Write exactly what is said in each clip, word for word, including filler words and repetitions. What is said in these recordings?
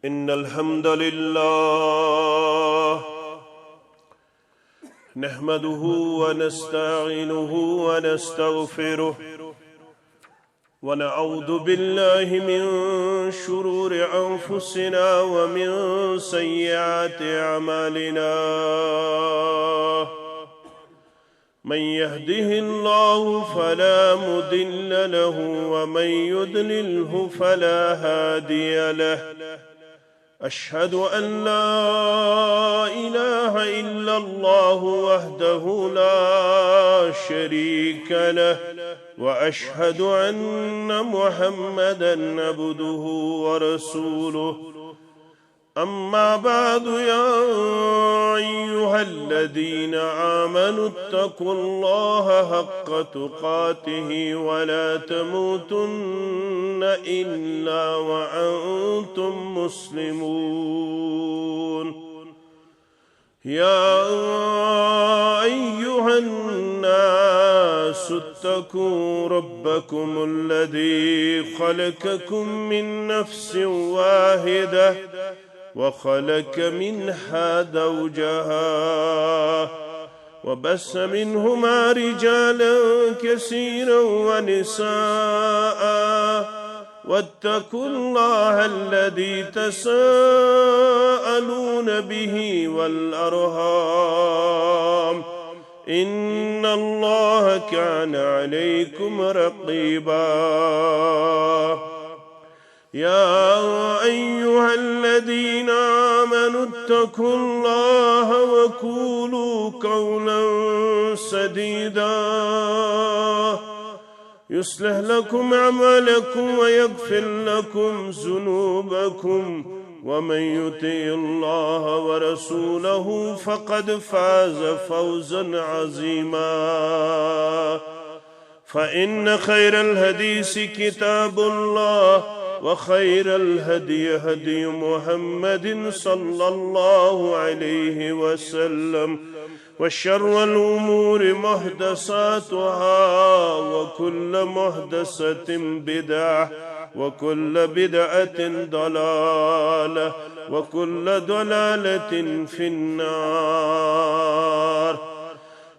إن الحمد لله نحمده ونستعينه ونستغفره، ونعوذ بالله من شرور أنفسنا ومن سيئات أعمالنا. من يهده الله فلا مضل له، ومن يضلله فلا هادي له. أشهد أن لا إله إلا الله وحده لا شريك له، وأشهد أن محمدا عبده ورسوله. أما بعد، يا أيها الذين آمنوا اتقوا الله حق تقاته ولا تموتن إلا وأنتم مسلمون. يا أيها الناس اتقوا ربكم الذي خلقكم من نفس واحدة وخلق منها زوجها وبث منهما رجالا كثيرا ونساء، واتقوا الله الذي تساءلون به والأرحام، إن الله كان عليكم رقيبا. يا أيها الذين آمنوا اتقوا الله وقولوا قولا سديدا، يصلح لكم أعمالكم ويغفر لكم ذنوبكم، ومن يطع الله ورسوله فقد فاز فوزا عظيما. فإن خير الحديث كتاب الله، وخير الهدي هدي محمد صلى الله عليه وسلم، وشر الأمور محدثاتها، وكل محدثة بدعة، وكل بدعة ضلالة، وكل ضلالة في النار.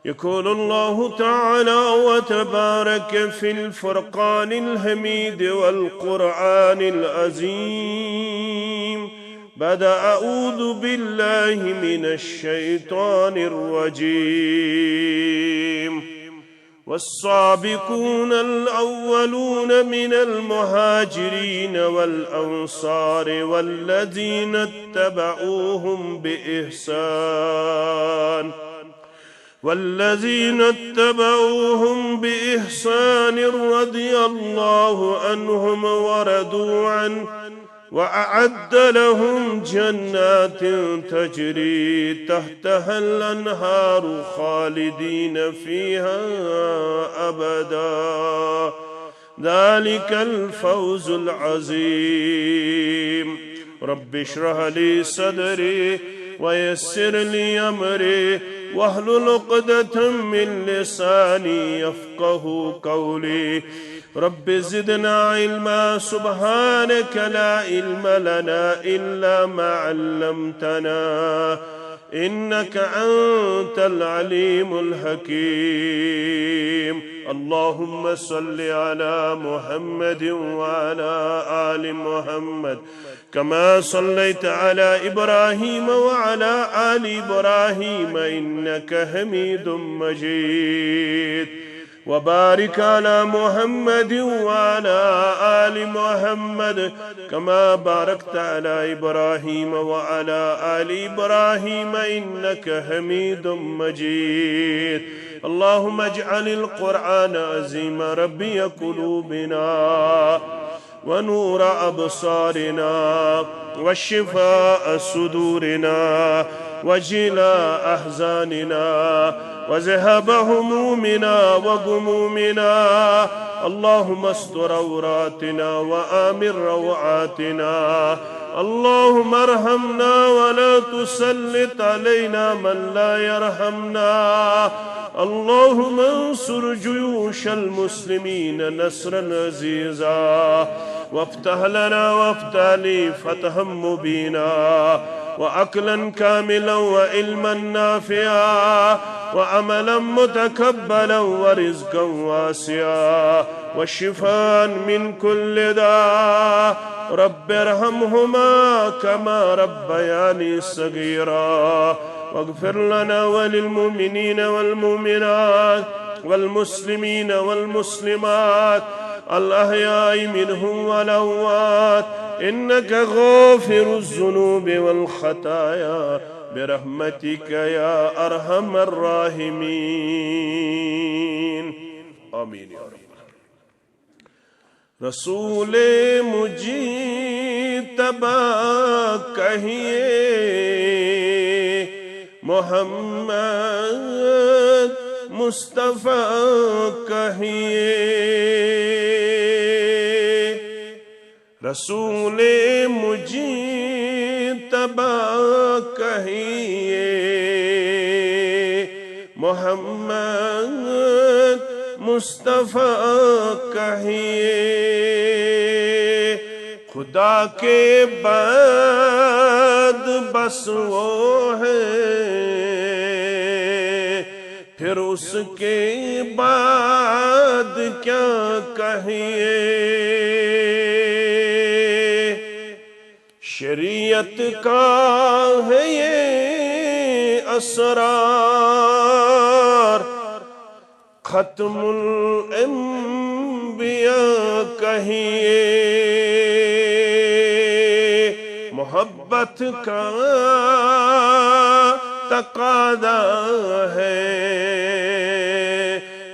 يقول الله تعالى وتبارك في الفرقان الحميد والقرآن العظيم بعد أعوذ بالله من الشيطان الرجيم. والسابقون الأولون من المهاجرين والأنصار والذين اتبعوهم بإحسان والذين اتبعوهم بإحسان رضي الله عنهم ورضوا عنه، وأعد لهم جنات تجري تحتها الأنهار خالدين فيها أبدا، ذلك الفوز العظيم. رب اشرح لي صدري ويسر لي أمري واحلل عقدة من لساني يفقه قولي. رب زدنا علما، سبحانك لا علم لنا إلا ما علمتنا، إنك أنت العليم الحكيم. اللهم صل على محمد وعلى آل محمد كما صليت على إبراهيم وعلى آل إبراهيم إنك حميد مجيد. وبارك على محمد وعلى آل محمد كما باركت على إبراهيم وعلى آل إبراهيم إنك حميد مجيد. اللهم اجعل القرآن العظيم ربيع قلوبنا ونور أبصارنا وشفاء صدورنا وجلاء أحزاننا وذهاب همومنا وغمومنا. اللهم استر عوراتنا وآمن روعاتنا اللهم ارحمنا ولا تسلط علينا من لا يرحمنا. اللهم انصر جيوش المسلمين نصرا عزيزا، وافتح لنا وافتح لي فتحا مبينا، وعقلا كاملا وعلما نافعا وعملا متقبلا ورزقا واسعا وشفاء من كل داء. رب ارحمهما كما ربياني صغيرا، واغفر لنا وللمؤمنين والمؤمنات والمسلمين والمسلمات الأحياء منهم والأموات، إنك غافر الذنوب والخطايا، برحمتك يا أرحم الراحمين. آمين يا رب. رسول مجتبی کہیے، محمد مصطفی کہیے۔ رسول مجتبی کہیے، محمد مصطفی کہیے۔ خدا کے بعد بس وہ ہے، پھر اس کے بعد کیا کہیے۔ شریعت کا ہے یہ اسرار، ختم الانبیاء کہیے۔ محبت کا تقاضا ہے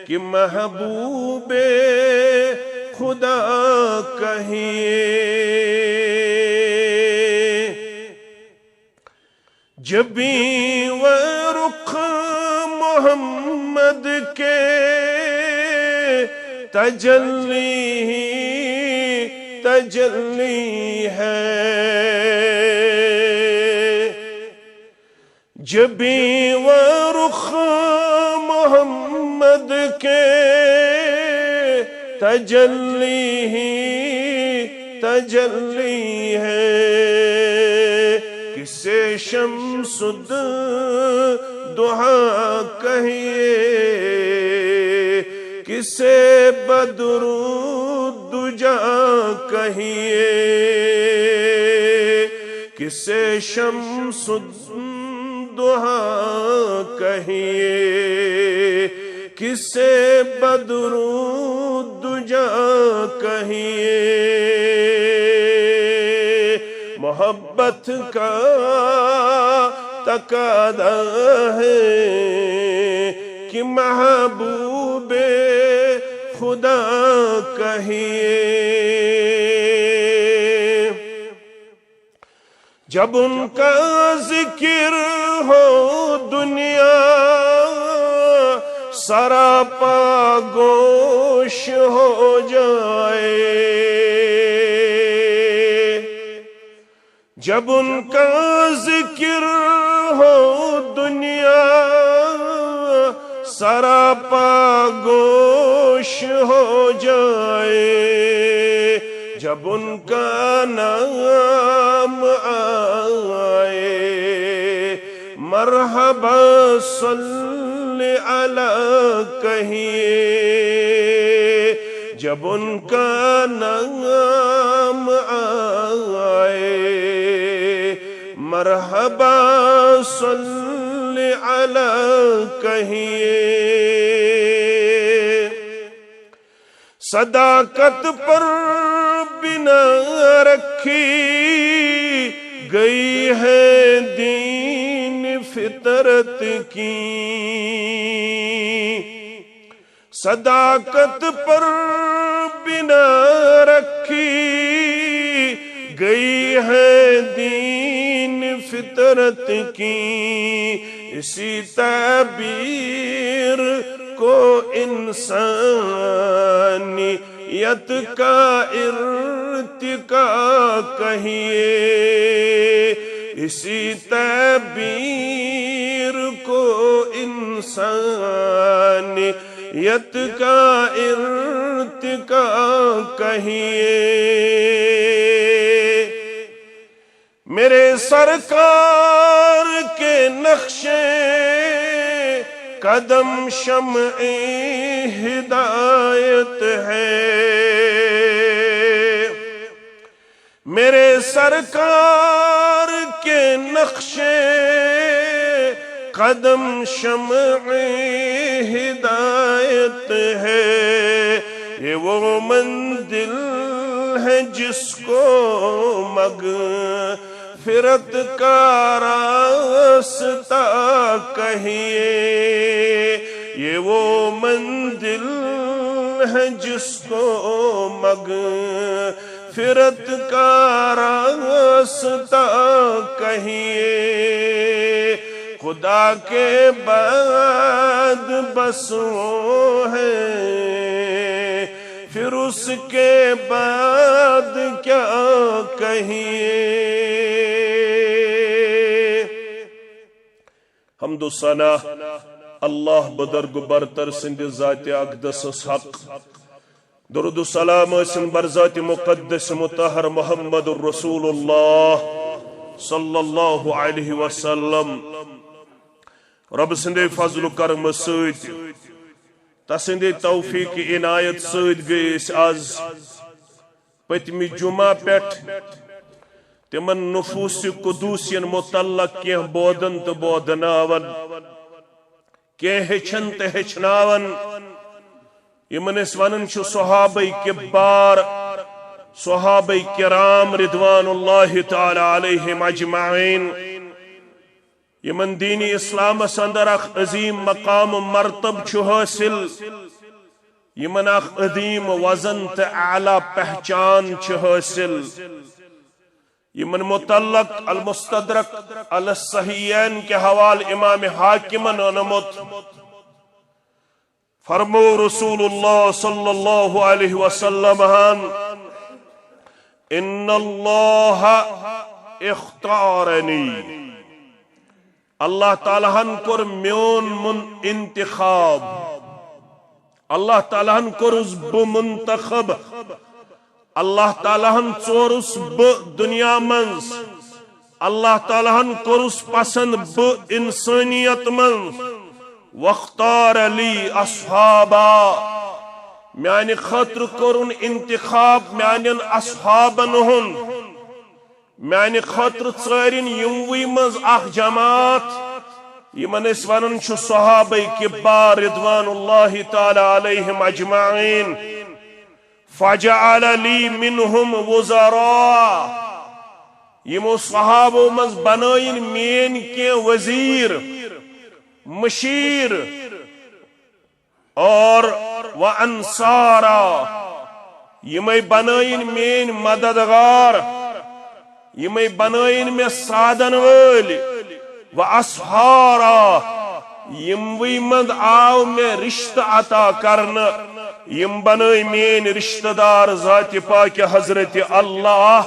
کہ محبوب خدا کہیے۔ جبیں و رخ محمد کے تجلی ہی تجلی ہے۔ جبیں و رخ محمد کے تجلی ہی تجلی ہے۔ کسے شمس الدحا کہیے، کسے بدر الدجا کہیے، کسے شمس الدحا کہیے، کسے بدر الدجا کہیے۔ محبت کا تقاضا ہے کہ محبوب خدا کہیے۔ جب ان کا ذکر ہو، دنیا سراپا گوش ہو جائے۔ جب ان کا ذکر ہو، دنیا سراپا گوش ہو جائے۔ جب ان کا نام آئے، مرحبا صل علی کہیے۔ جب ان کا نام آئے، مرحبا صل علی کہیے۔ صداقت پر بنا رکھی گئی ہے دین فطرت کی۔ صداقت پر بنا رکھی گئی ہے دین فطرت کی۔ اسی تعبیر کو انسانی یت کا ارتقا کہیے، اسی تعبیر کو انسانیت کا ارتقا کہیے۔ میرے سرکار کے نقش قدم شمع ہدایت ہے، میرے سرکار کے نقش قدم شمع ہدایت ہے، یہ وہ منزل ہے جس کو مغفرت کا راستہ کہیے، یہ وہ منزل ہے جس کو مغفرت کا راستہ کہیے۔ خدا کے بعد بس وہ ہے، پھر اس کے بعد کیا کہیے۔ حمد و ثنا اللہ بزرگ برتر سٕنٛدِ ذاتِ اقدسس حق۔ درود و سلام ٲسِن بر ذاتِ مقدس مطہر محمد رسول اللہ صلی اللہ علیہ وسلم۔ رب سٕنٛدِ فضل و کرم سۭتۍ، تسٕنٛدِ توفیق عنایت سۭتۍ گٔے أسۍ آز پٔتمہِ جمعہ پٮ۪ٹھ تِمن نفوس قدوسین متعلق کینٛہہ بوزن تہٕ بوزناون، کینٛہہ ہیٚچھن تہٕ ہیٚچھناون۔ یِمن أسۍ ونان چھِ صحابہ کبار، صحابہ کرام رضوان اللہ تعالی علیہم اجمعین۔ یِمن دین اسلامس اندر اکھ عظیم مقام و مرتب چھُ حٲصِل، یِمن اکھ عظیم وزن تہٕ اعلیٰ پہچان چھِ حٲصِل۔ یِمن متعلق المستدرک علی الصحیحین کے حوالہ امام حاکمن اونمت۔ فرمو رسول اللہ صلی اللہ علیہ وسلم ہن، ان اللہ اختارنی، اللہ تعالیٰ ہن کوٚر میون من انتخاب، اللہ تعالیٰ ہن کوٚرُس بہٕ منتخب، اللہ تعالیٰ ہن ژورُس بہٕ دنیا منٛز، اللہ تعالیٰ ہن کوٚرُس پسند بہٕ انسانیت منٛز۔ واختار لی اصحابا، میانہِ خٲطرٕ کوٚرُن انتخاب میانٮ۪ن اصحابن ہُنٛد۔ میانہِ خٲطرٕ ژٲرِن یِموٕے منٛز اکھ جماعت، یِمن أسۍ ونان چھِ صحابہ کبار رضوان اللہ تعالی علیہم اجمعین۔ فجعل لی منہم وزراء، یِمو صحابو منٛز بنٲیِن میٲنۍ کینٛہہ وزیر، مشیر، اور و انصارا، یِمے بنٲیِن میٲنۍ مددگار، یِمے بنٲیِن مےٚ سادن وٲلۍ، و اصحارا، یِموٕے منٛز آو مےٚ رشتہٕ عطا کرنہٕ، یِم بنٲے میٲنۍ رشتہٕ دار ذاتِ پاکہِ حضرت اللہ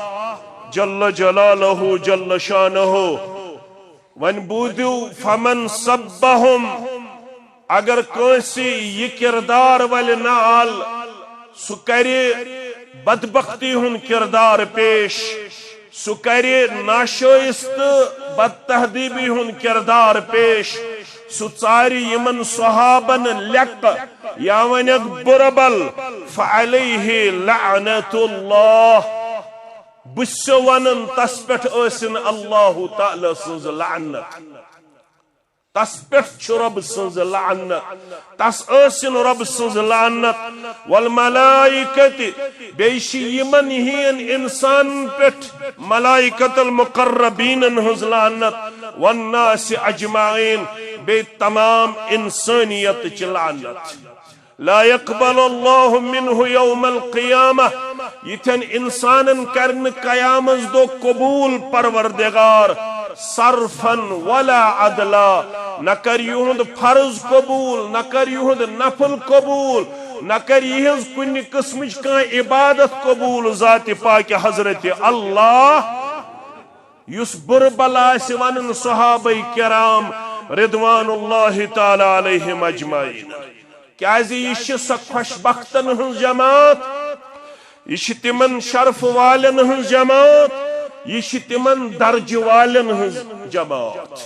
جل جلالہ جل شانہ۔ وۄنۍ بوٗزِو، فمن سبہم، اگر کٲنٛسہِ یہِ کردار ولہِ نعل، سُہ کرِ بدبختی ہُنٛد کردار پیش، سُہ کرِ ناشٲیستہٕ بدتہذیبی ہُنٛد کردار پیش، سُہ ژارِ یِمن صحابن لیٚکہٕ یا وَنٮ۪کھ بُرٕ بل، فعلیہ لعنت اللہ، بہٕ چھُسو ونان تس پٮ۪ٹھ ٲسِن اللہ تعالیٰ سٕنٛز لعنت۔ تس پٮ۪ٹھ چھُ رۄب سٕنٛز لعنت، تس ٲسِن رۄب سٕنٛز لعنت۔ والملائکۃ، بیٚیہِ چھِ یِمن ہِوٮ۪ن انسانن پٮ۪ٹھ ملائکۃ المقربینن ہٕنٛز لعنت۔ والناس اجمعین، بیٚیہِ تمام انسانیتٕچ لعنت۔ لا يقبل الله منه يوم القيامة، یِتھٮ۪ن انسانن کرِ نہٕ قیامت دۄہ قبول پروردگار صرفا ولا عدلا، نہ کرِ یِہُنٛد فرض قبول، نہ کرِ یِہُنٛد نفل قبول، نہ کر یہنز کُنہِ قٕسمٕچ کانٛہہ عبادت قبول ذات پاک حضرت اللہ، یُس بُرٕ بلا آسہِ ونان صحابہ کرام رضوان اللہ تعالی علیہم اجمعین۔ کیازِ یہِ چھِ سۄ خۄش بختن ہٕنٛز جماعت، یہِ چھِ تِمن شرف والٮ۪ن ہٕنٛز جماعت، یہِ چھِ تِمن درجہٕ والٮ۪ن ہٕنٛز جماعت۔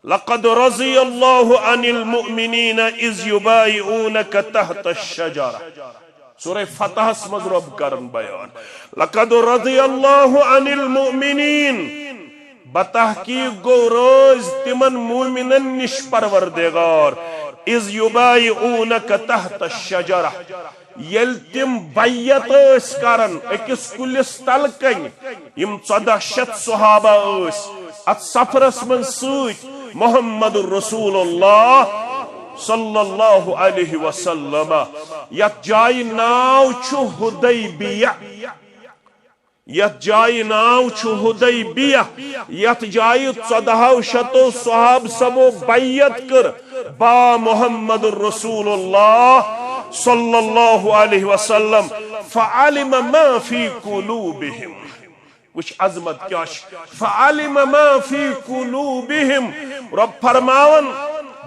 لقد رضي الله عن المؤمنين إذ يبايعونك تحت الشجرة۔ سورہ فتحس منٛز رب کرن بیان، لقد رضي الله عن المؤمنين، بتحقیق گو رٲضۍ تِمن مومنن نِش پروردگار، اذ یبایعونک تحت الشجرہ، ییٚلہِ تِم بیعت ٲسۍ کران أکِس کُلِس تل کنہِ، یِم ژۄدہ شیٚتھ صحابہ ٲسۍ اتھ سفرس منٛز سۭتۍ محمد رسول اللہ صلی اللہ علیہ وسلم، یتھ جایہِ ناو چھُ حدیبیہ۔ یتھ جایہِ ناو چھُ حدیبیہ، یتھ جایہِ ژۄدہو شتو صحاب سبو بیعت کٔر با محمد رسول اللہ صلی اللہ علیہ وسلم، فعلم ما فی قلوبہم۔ وچھ عظمت کیا چھ، فعلم ما فی قلوبہم۔ رب فرماون،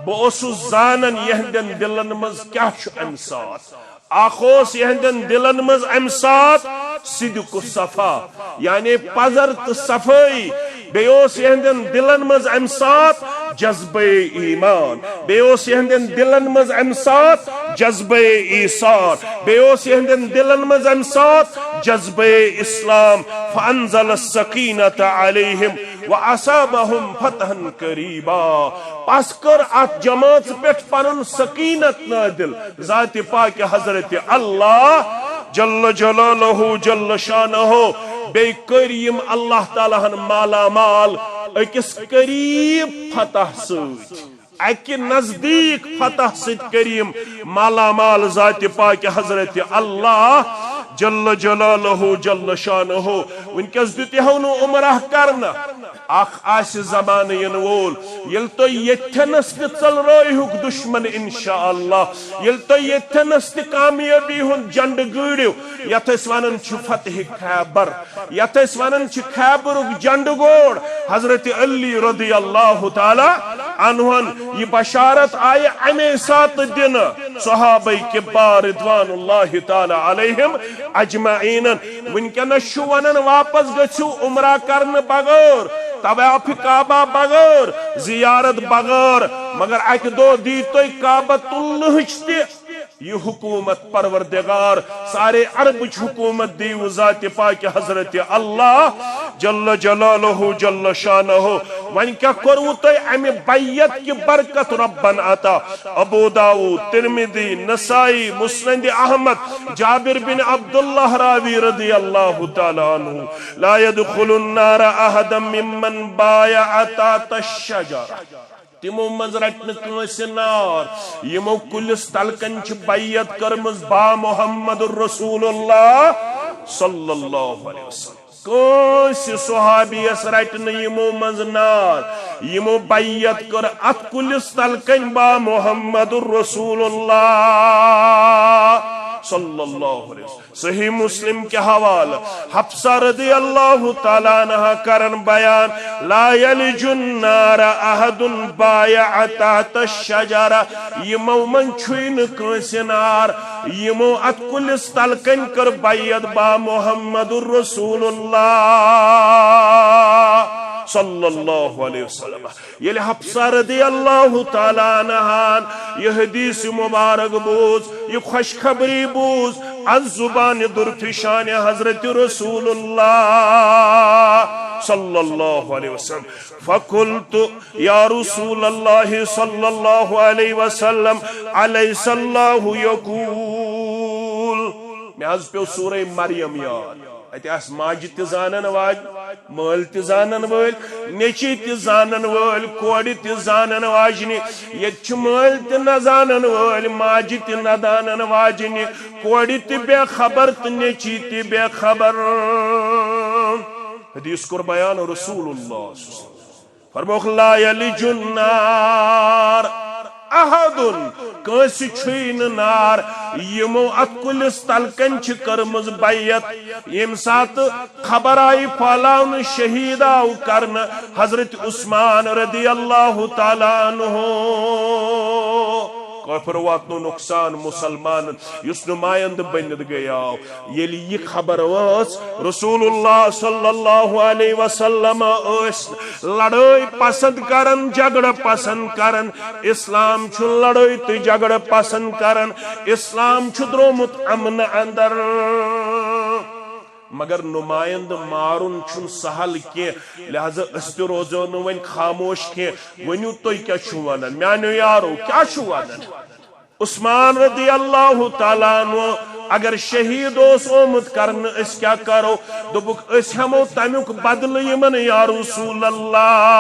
بہٕ اوسُس زانن یہندٮ۪ن دلن منٛز کیا چھُ امہِ ساتہٕ۔ اکھ اوس یہندٮ۪ن دلن منٛز امہِ ساتہٕ صدق و صفا، یعنی پزر تہٕ صفٲیی۔ بیٚیہِ اوس یہندٮ۪ن دلن منٛز امہِ ساتہٕ جذبہ ایمان۔ بیٚیہِ اوس یہندٮ۪ن دلن منٛز امہِ ساتہٕ جذبہ ایثار۔ بیٚیہِ اوس یہندٮ۪ن دلن منٛز امہِ ساتہٕ جذبہ اسلام۔ فانزل السکینۃ علیہم واصابہم فتحا قریبا۔ پس کٔر اتھ جمٲژ پٮ۪ٹھ پنُن سکینت نٲدل۔ ذات پاک حضرت اللہ جل جلالہ جل شانہ، بیٚیہِ کٔرۍ یِم اللہ تعالیٰ ہن مالا مال أکِس قریب فتح سۭتۍ، اکہِ نزدیک فتح سۭتۍ کٔرۍ یِم مالا مال ذات پاک حضرت اللہ جل جلالہ جل شانہ۔ ونکس دیُت یِہو نہٕ عمرہ کرنہٕ۔ اکھ آسہِ زمانہٕ یِنہٕ وول، ییٚلہِ تُہۍ ییٚتھٮ۪نس تہِ ژٔلرٲوہُکھ دُشمن، انشاءاللہ، ییٚلہِ تُہۍ ییٚتھٮ۪نس تہِ کامیٲبی ہُنٛد جنڈٕ گٲڑِو، یتھ أسۍ ونان چھِ فتح خیبر، یتھ أسۍ ونان چھِ خیبرُک جنڈٕ گوڑ، حضرت علی رضی اللہ تعالیٰ عنہن یہِ بشارت آیہِ امے ساتہٕ دِنہٕ صحابہ کبار رضوان اللہ تعالیٰ علیہم اجمعین۔ ونکیٚنس چھُ ونان واپس گٔژھِو عمرہ کرنہٕ بغٲر، طواف کعبہ بغٲر، زیارت بغٲر، مگر اکہِ دۄہ دی تُہۍ کعبۃ اللہٕچ تہِ یہِ حکومت۔ پروردگار سارے عربٕچ حکومت دیو ذات پاک حضرت اللہ جل جلالہ جل شانہ۔ وۄنۍ کیٛاہ کوٚروٕ تۄہہِ امہِ بیعت کہِ برکت ربن عطا؟ ابو داؤد، ترمذی، نسائی، مسند احمد، جابر بن عبداللہ راوی رضی اللہ تعالیٰ عنہ، لا يدخل النار احد ممن بايع تحت الشجرة۔ تِمو منٛز رٹہِ نہٕ کٲنٛسہِ نار یِمو کُلِس تلہٕ کنہِ چھِ بیعت کٔرمٕژ با محمد رسول اللہ صلی اللہ علیہ وسلم۔ کٲنٛسہِ صحابیس رٹہِ نہٕ یِمو منٛز نار یِمو بیعت کٔر اتھ کُلِس تلہٕ کنہِ با محمد رسول اللہ صلی اللہ علیہ وسلم۔ صحیح مسلم کہِ حوالہٕ حفصہ رضی اللہ تعالیٰ عنہا کرن بیان، لا يلج النار احد بايع تحت الشجرة، یِمو منٛز چھُے نہٕ کٲنٛسہِ نار یِمو اتھ کُلِس تلہٕ کنہِ کٔر بیعت با محمد رسول اللہ صلی اللہ علیہ وسلم۔ ییٚلہِ حفصہ رضی اللہ تعالیٰ عنہان یہِ حدیث مبارک بوٗز، یہِ خوشخبری بوٗز از زبان درفشان حضرت رسول اللہ صلی اللہ علیہ وسلم، فقلت، یا رسول اللہ صلی اللہ علیہ وسلم، الیس اللہ یقول؟ مےٚ حظ پیوٚو سورہ مریم یاد۔ اتہِ آسہٕ ماجہِ تہِ زانن واجہِ، مٲلۍ تہِ زانن وٲلۍ، نیٚچی تہِ زانن وٲلۍ، کورِ تہِ زانن واجنہِ۔ ییٚتہِ چھِ مٲلۍ تہِ نہ زانن وٲلۍ، ماجہِ تہِ نہ زانن واجنہِ، کورِ تہِ بے خبر تہٕ نیٚچی تہِ بے خبر۔ حدیث کوٚر بیان رسول اللہ صلی اللہ علیہ وسلم۔ فرمووُکھ، لا یلج النار۔ احد، کٲنٛسہِ چھُے نہٕ نار۔ یِمو اتھ کُلِس تل کنۍ چھِ کٔرمٕژ بیعت۔ ییٚمہِ ساتہٕ خبر آیہِ پھٲلاونہٕ، شہید آو کرنہٕ حضرت عثمان رضی اللہ تعالیٰ عنہ۔ کٲفر واتنو نۄقصان مسلمانن، یُس نمایندٕ بٔنِتھ گٔیاو۔ ییٚلہِ یہِ خبر وٲژ، رسول اللہ صلی اللہ علیہ وسلم ٲسۍ لڑٲے پسند کران، جھگڑٕ پسند کران۔ اسلام چھُ لڑٲے تہٕ جھگڑٕ پسند کران۔ اسلام چھُ درٛومُت امنہٕ اندر۔ مگر نمایندٕ مارُن چھُنہٕ سہل کینٛہہ، لہذا أسۍ تہِ روزو نہٕ وۄنۍ خاموش کینٛہہ۔ ؤنِو، تُہۍ کیٛاہ چھِو ونان؟ میانیو یارو، کیٛاہ چھِو ونان؟ عثمان رضی اللہ تعالیٰ عنہ اگر شہید اوس آمُت کرنہٕ، أسۍ کیٛاہ کرو؟ دوٚپُکھ، أسۍ ہٮ۪مو تمیُک بدلہٕ یِمن، یا رسول اللہ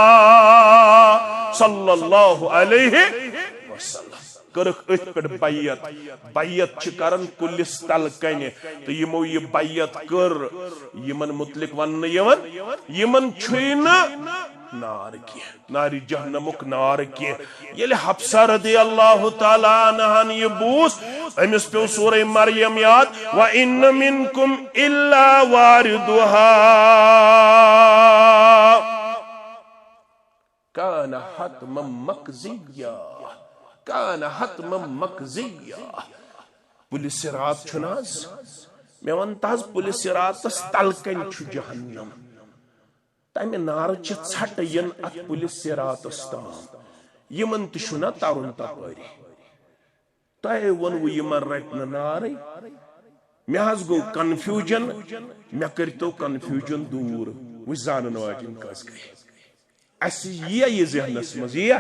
صلی اللہ علیہ وسلم۔ کٔرٕکھ أتھۍ پٮ۪ٹھ بیعت۔ بیعت چھِ کران کُلِس تل کنہِ، تہٕ یِمو یہِ بیعت کٔر، یِمن متعلق وننہٕ یِوان، یِمن چھُے نہٕ نار کینٛہہ، نارِ جہنمُک نار کینٛہہ۔ ییٚلہِ حفصہ رضی اللہ تعالیٰ عنہن یہِ بوٗز، أمِس پیوٚو سورہ مریم یاد، وَإِنَّ مِنْكُمْ إِلَّا وَارِدُهَا كَانَ حَتْمًا مَقْضِيًّا، كَانَ حَتْمًا مَقْضِيًّا۔ پُلہِ صراط چھُنہٕ حظ؟ مےٚ وَن تہٕ حظ، پُلہِ صراطس تل کنہِ چھُ جہنم۔ تمہِ نارٕ چہِ ژھٹہٕ یِن اتھ پُلہِ صراطس تام۔ یِمن تہِ چھُنہ ترُن تپٲری۔ تۄہے ووٚنوٕ یِمن رٹہِ نہٕ نارٕے۔ مےٚ حظ گوٚو confusion، مےٚ کٔرۍتو confusion دوٗر۔ وٕچھ زانن واجٮ۪ن کٔژ گٔے۔ اسہِ یِیہ یہِ ذہنس منٛز، یِیہ؟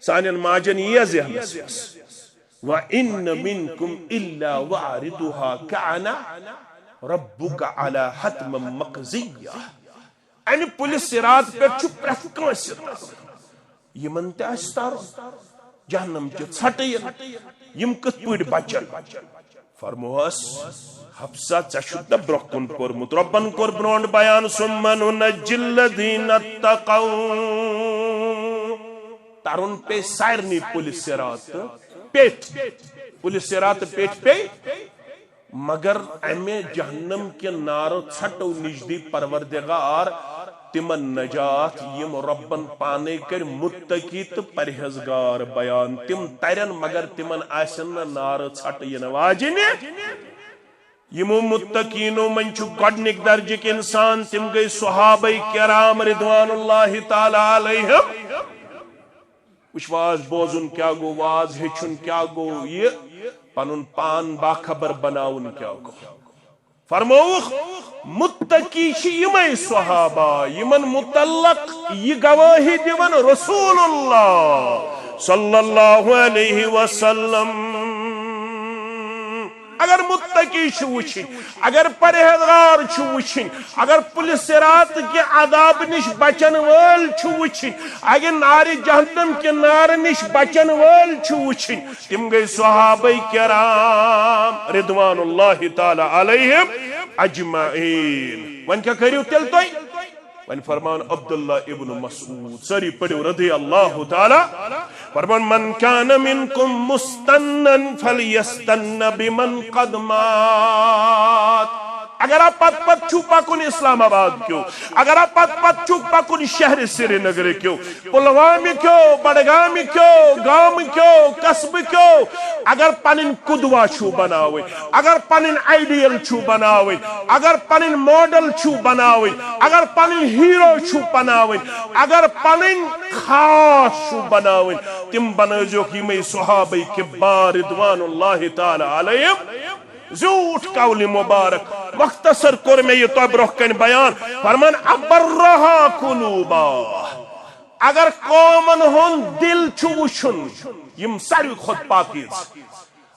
سانٮ۪ن ماجن یِیہ ذہنس منٛز؟ وَإِنَّ مِنْكُمْ إِلَّا وَارِدُهَا كَانَ رَبُّكَ عَلَى حَتْمًا مَقْضِيًّا۔ امہِ پُلہِ صراط پٮ۪ٹھ چھُ پرٛٮ۪تھ کٲنٛسہِ ترُن۔ یِمن تہِ آسہِ ترُن۔ جہنم چہِ ژھٹہٕ یِن۔ یِم کِتھ پٲٹھۍ بچن؟ فرموہس، حفصہ، ژےٚ چھُتھ نہ برونٛہہ کُن پوٚرمُت؟ رۄبن کوٚر برونٛٹھ بیان، ثُمَّ نُنَجِّي الَّذِينَ اتَّقَوْا۔ ترُن پیٚیہِ سارنٕے پُلہِ صراط پیٚٹھۍ۔ پُلہِ صراط پیٚٹھۍ پیٚیہِ، مگر امہِ جہنم کہِ نارٕ ژھٹو نِش دی پروردگار تِمن نجات، یِم رۄبن پانے کرِ متقی تہٕ پرہیزگار بیان۔ تِم ترن، مگر تِمن آسن نہٕ نارٕ ژھٹہٕ یِنہٕ واجنہِ۔ یِمو متقینو منٛز چھُ گۄڈنِکۍ درجٕکۍ انسان، تِم گٔے صحابہ کرام رضوان اللہ تعالیٰ علیہم۔ وٕچھ، واز بوزُن کیٛاہ گوٚو، واز ہیٚچھُن کیٛاہ گوٚو، یہِ پنُن پان باخبر بناوُن کیٛاہ گوٚو۔ فرمووُکھ، متقی چھِ یِمے صحابہ، یِمن متعلق یہِ گوٲہی دِوان رسول اللہ صلی اللہ علیہ وسلم۔ اگر متقی چھُ وٕچھِنۍ، اگر پرہیزگار چھُ وٕچھِنۍ، اگر پُلہِ صراط کہِ عذاب نِش بچن وٲلۍ چھُ وٕچھِنۍ، اگر نارِ جہنم کہِ نارٕ نِش بچن وٲلۍ چھُ وٕچھِنۍ، تِم گٔے صحابہ کرام رضوان اللہ تعالیٰ علیہم اجمعین۔ وۄنۍ کیٛاہ کٔرِو تیٚلہِ تُہۍ؟ وۄنۍ فرمان عبداللہ ابن مسعود، سٲری پٔرِو رضی اللہ تعالیٰ، فرمان، من کان منکم مستنا فلیستن بمن قد مات۔ اگر آپ پت پت چھو پکن اسلام آباد کیو، اگر آپ پت پت چھو پکن شہر سری نگر کیو، پلوامہ کیو، بڈگامہ کیو، گام کیو، قصبہ کیو، اگر پنن قدوہ چھو بناوٕنۍ، اگر پنن آئیڈیل چھو بناوٕنۍ، اگر پنن ماڈل چھو بناوٕنۍ، اگر پنن ہیرو چھو بناوٕنۍ، اگر پنن خاص چھو بناوٕنۍ، تِم بنٲوزیوکھ یِمے صحابہ کبار رضوان اللہ تعالیٰ علیہم۔ زیوٗٹھ قول مبارک، مختصر کوٚر مےٚ یہِ تۄہہِ برونٛہہ کنہِ بیان۔ فرمان، ابرہا قلوبا۔ اگر قومن ہُنٛد دل چھُ وٕچھُن، یِم ساروی کھۄتہٕ پاکیز۔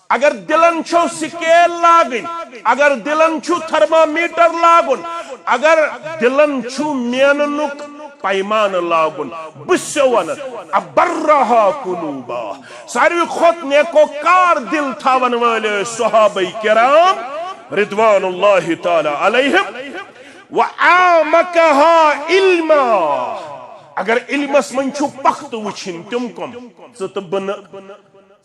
اگر دلن چھو سکیل لاگٕنۍ، اگر دلن چھُ تھرمامیٹر لاگُن، اگر دلن چھُ میننُک پیمانہٕ لاگُن، بہٕ چھُسو ونان، ابرہا قلوبا، ساروی کھۄتہٕ نیکوکار دل تھاون وٲلۍ ٲسۍ صحابہ کرام رضوان اللہ تعالیٰ علیہم۔ و اعمقہا علما، اگر علمس منٛز چھُ پختہٕ وٕچھِنۍ، تِم کم؟ ژٕ تہٕ بہٕ نہٕ۔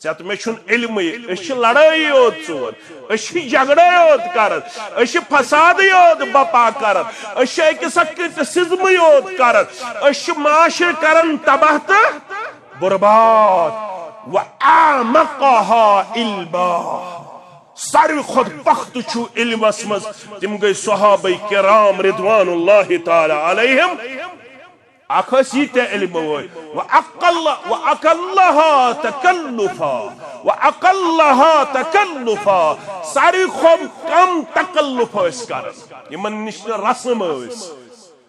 ژےٚ تہٕ مےٚ چھُنہٕ علمٕے، أسۍ چھِ لڑٲیی یوت ژور، أسۍ چھِ جھگڑے یوت کران، أسۍ چھِ فسادٕے یوت بپا کران، أسۍ چھِ أکِس اکھ کرٹسزمٕے یوت کران، أسۍ چھِ معاشرٕ کران تباہ تہٕ برباد۔ وَأَعْمَقَهَا علما۔ ساروی کھۄتہٕ پختہٕ چھُ علمس منٛز، تِم گٔے صحابہ کرام رضوان اللہ تعالی علیہم۔ اکھ ٲسۍ یہِ تہِ علم وٲلۍ۔ وَأَقَلَّ، وَأَقَلَّهَا تَكَلُّفًا، وَأَقَلَّهَا تَكَلُّفًا۔ ساروی کھۄتہٕ کم تکلف ٲسۍ کران، یِمن نِش نہٕ رسم ٲس،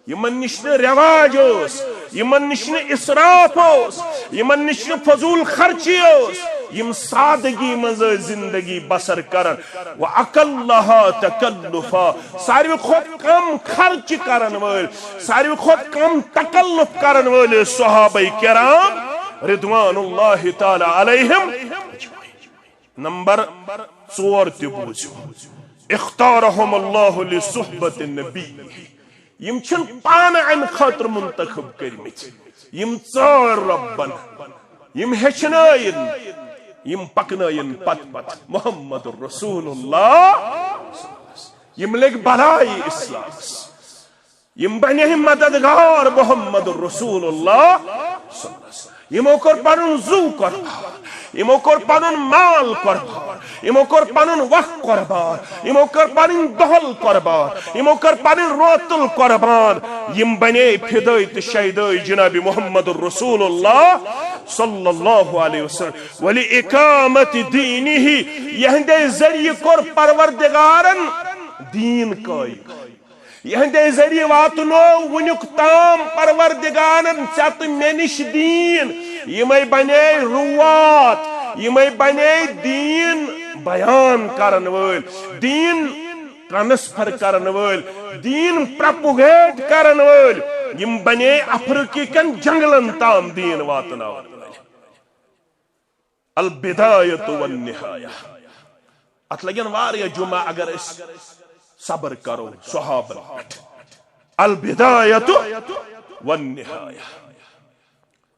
یِمن نِش نہٕ رٮ۪واج اوس، یِمن نِش نہٕ اسراف اوس، یِمن نِش نہٕ فضول خرچی اوس، یِم سادگی منٛز ٲسۍ زندگی بسر کران۔ وَأَقَلَّهَا تَكَلُّفًا، ساروی کھۄتہٕ کم خرچ کرن وٲلۍ، ساروی کھۄتہٕ کم تکلف کرن وٲلۍ ٲسۍ صحابہ کرام رضوان اللہ تعالی علیہم۔ نمبر ژور تہِ بوٗزِو، اختارهم اللہ لصحبت النبی۔ یِم چھِنہٕ پانہٕ امہِ خٲطرٕ منتخب کٔرمٕتۍ، یِم ژٲر رۄبن، یِم ہیٚچھنٲیِن، یِم پکنٲیِن پتہٕ پتہٕ محمد رسول اللہ، یِم لٔگۍ بلایہِ اسلامس، یِم بنے مددگار محمد رسول اللہ۔ یِمو کوٚر پنُن زُو قربان، یِمو کوٚر پنُن مال قربان، یِمو کوٚر پنُن وقت قربان، یِمو کٔر پنٕنۍ دۄہل قربان، یِمو کٔر پنٕنۍ روتل قربان۔ یِم بنے فدٲے تہٕ شیدٲے جناب محمد رسول اللہ صلی اللہ علیہ وسلم۔ وَلِإِقَامَةِ دِينِهِ، یِہنٛدے ذٔریعہٕ کوٚر پروردگارن دیٖن قٲیِم۔ یِہنٛدے ذٔریعہٕ واتنوو وُنیُک تام پروردگارن ژےٚ تہٕ مےٚ نِش دیٖن۔ یِمے بنے روات، یِمے بنے دیٖن بیان کرن وٲلۍ، دیٖن ٹرانسفر کرن وٲلۍ، دیٖن پروپگیٹ کرن وٲلۍ۔ یِم بنے افریقہ کٮ۪ن جنگلن تام دیٖن واتناون وٲلۍ۔ البدایۃ والنہایہ۔ اتھ لگن واریاہ جمعہ اگر أسۍ صبر کرو صحابن پٮ۪ٹھ۔ البدایۃ والنہایہ۔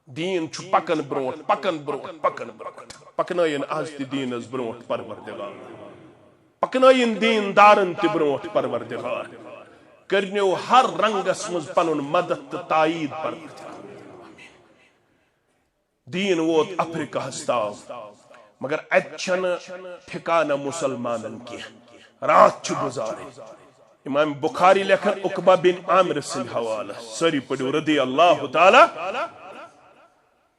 دیٖن چھُ پکان برونٛٹھ، پکان برونٛٹھ، پکان برونٛٹھ۔ پکنٲیِن از تہِ دیٖنس برونٛٹھ پروردگار۔ پکنٲیِن دیٖن دارن تہِ برونٛٹھ پروردگار۔ کٔرنیو ہر رنگس منٛز پنُن مدد تہٕ تایید پروردگار۔ دیٖن ووت افریقہس تام، مگر اتہِ چھنہٕ ٹھکانہ مسلمانن کینٛہہ۔ راتھ چھِ گُزارٕنۍ۔ امام بخاری لیکھان عقبہ بن عامر سٕنٛدِ حوالہٕ، سٲری پٔرِو رضی اللہ تعالیٰ۔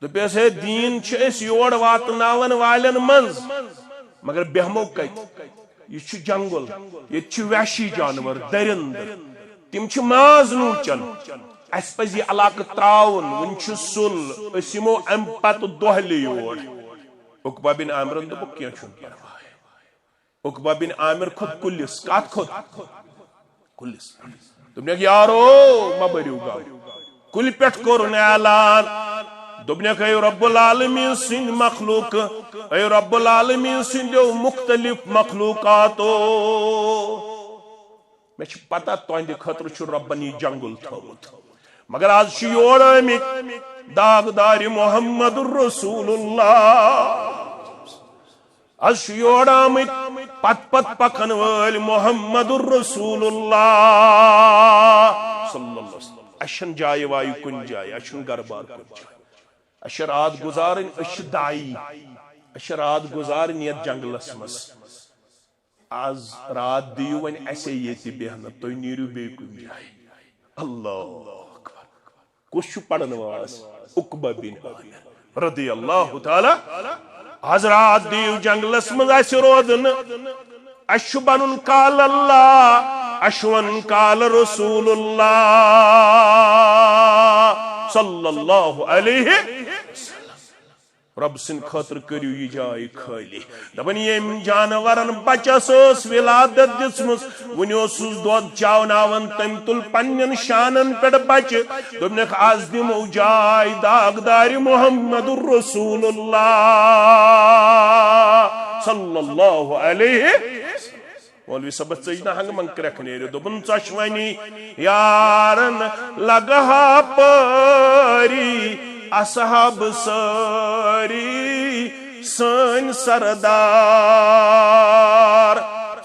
دوٚپیس، ہے، دیٖن چھِ أسۍ یور واتناون والٮ۪ن منٛز، مگر بیہمو کتہِ؟ یہِ چھُ جنگل، ییٚتہِ چھِ وحشی جانور، درندٕ، تِم چھِ ماز نوٗچن۔ اسہِ پزِ یہِ علاقہٕ ترٛاوُن، وُنہِ چھُ سُل، أسۍ یِمو امہِ پتہٕ دۄہلہِ یور۔ عقبہ بن عامرن دوٚپُکھ، کینٛہہ چھُنہٕ پرواے۔ عقبہ بن عامر کھوٚت کُلِس، کتھ کھوٚت؟ کُلِس۔ دوٚپنکھ، یارو، مہ بٔرِو غم۔ کُلہِ پٮ۪ٹھ کوٚرُن اعلان۔ دوٚپنکھ، اے رب العالمین سٕنٛدۍ مخلوق، اے رب العالمین سٕنٛدیو مختلف مخلوقاتو، مےٚ چھِ پتہ تُہنٛدِ خٲطرٕ چھُ رۄبن یہِ جنگل تھوٚومُت، مگر از چھِ یور آمٕتۍ داغدارِ محمد رسول اللہ۔ از چھِ یور آمٕتۍ پتہٕ پتہٕ پکن وٲلۍ محمد رسول اللہ صلی اللہ علیہ وسلم۔ اسہِ چھنہٕ جایہِ وایہِ کُنہِ جایہِ، اسہِ چھُنہٕ گرٕ بار کُنہِ جایہِ۔ اسہِ چھِ راتھ گُزارٕنۍ، أسۍ چھِ داعی، اسہِ چھِ راتھ گُزارٕنۍ یتھ جنگلس منٛز۔ از راتھ دِیِو وۄنۍ اسے ییٚتہِ بیہنہٕ، تُہۍ نیٖرِو بیٚیہِ کُنہِ جایہِ۔ اللہ اکبر۔ کُس چھُ پرن واز؟ عقبہ بن عامر رضی اللہ تعالیٰ۔ از راتھ دِیِو جنگلس منٛز اسہِ روزنہٕ۔ اسہِ چھُ بنُن قال اللہ، اسہِ چھُ ونُن قال رسول اللہ صلی اللہ علیہ وسلم۔ رۄب سٕنٛدِ خٲطرٕ کٔرِو یہِ جاے خٲلی۔ دَپان، ییٚمۍ جانورن بچس ٲس ولادت دِژمٕژ، وُنہِ اوسُس دۄد چاوناوان، تٔمۍ تُل پننٮ۪ن شانن پٮ۪ٹھ بچہٕ۔ دوٚپنکھ، از دِمو جاے داغدارِ محمد رسول اللہ صلی اللہ علیہ۔ مولوی صٲبس ژٔج نہ ہنگہٕ منٛگہٕ کرٛٮ۪کھ نیرِتھ۔ دوٚپُن، ژۄشوٕنی یارن لگہٕ ہا پٲری، اصحاب سٲری سٲنۍ سردار۔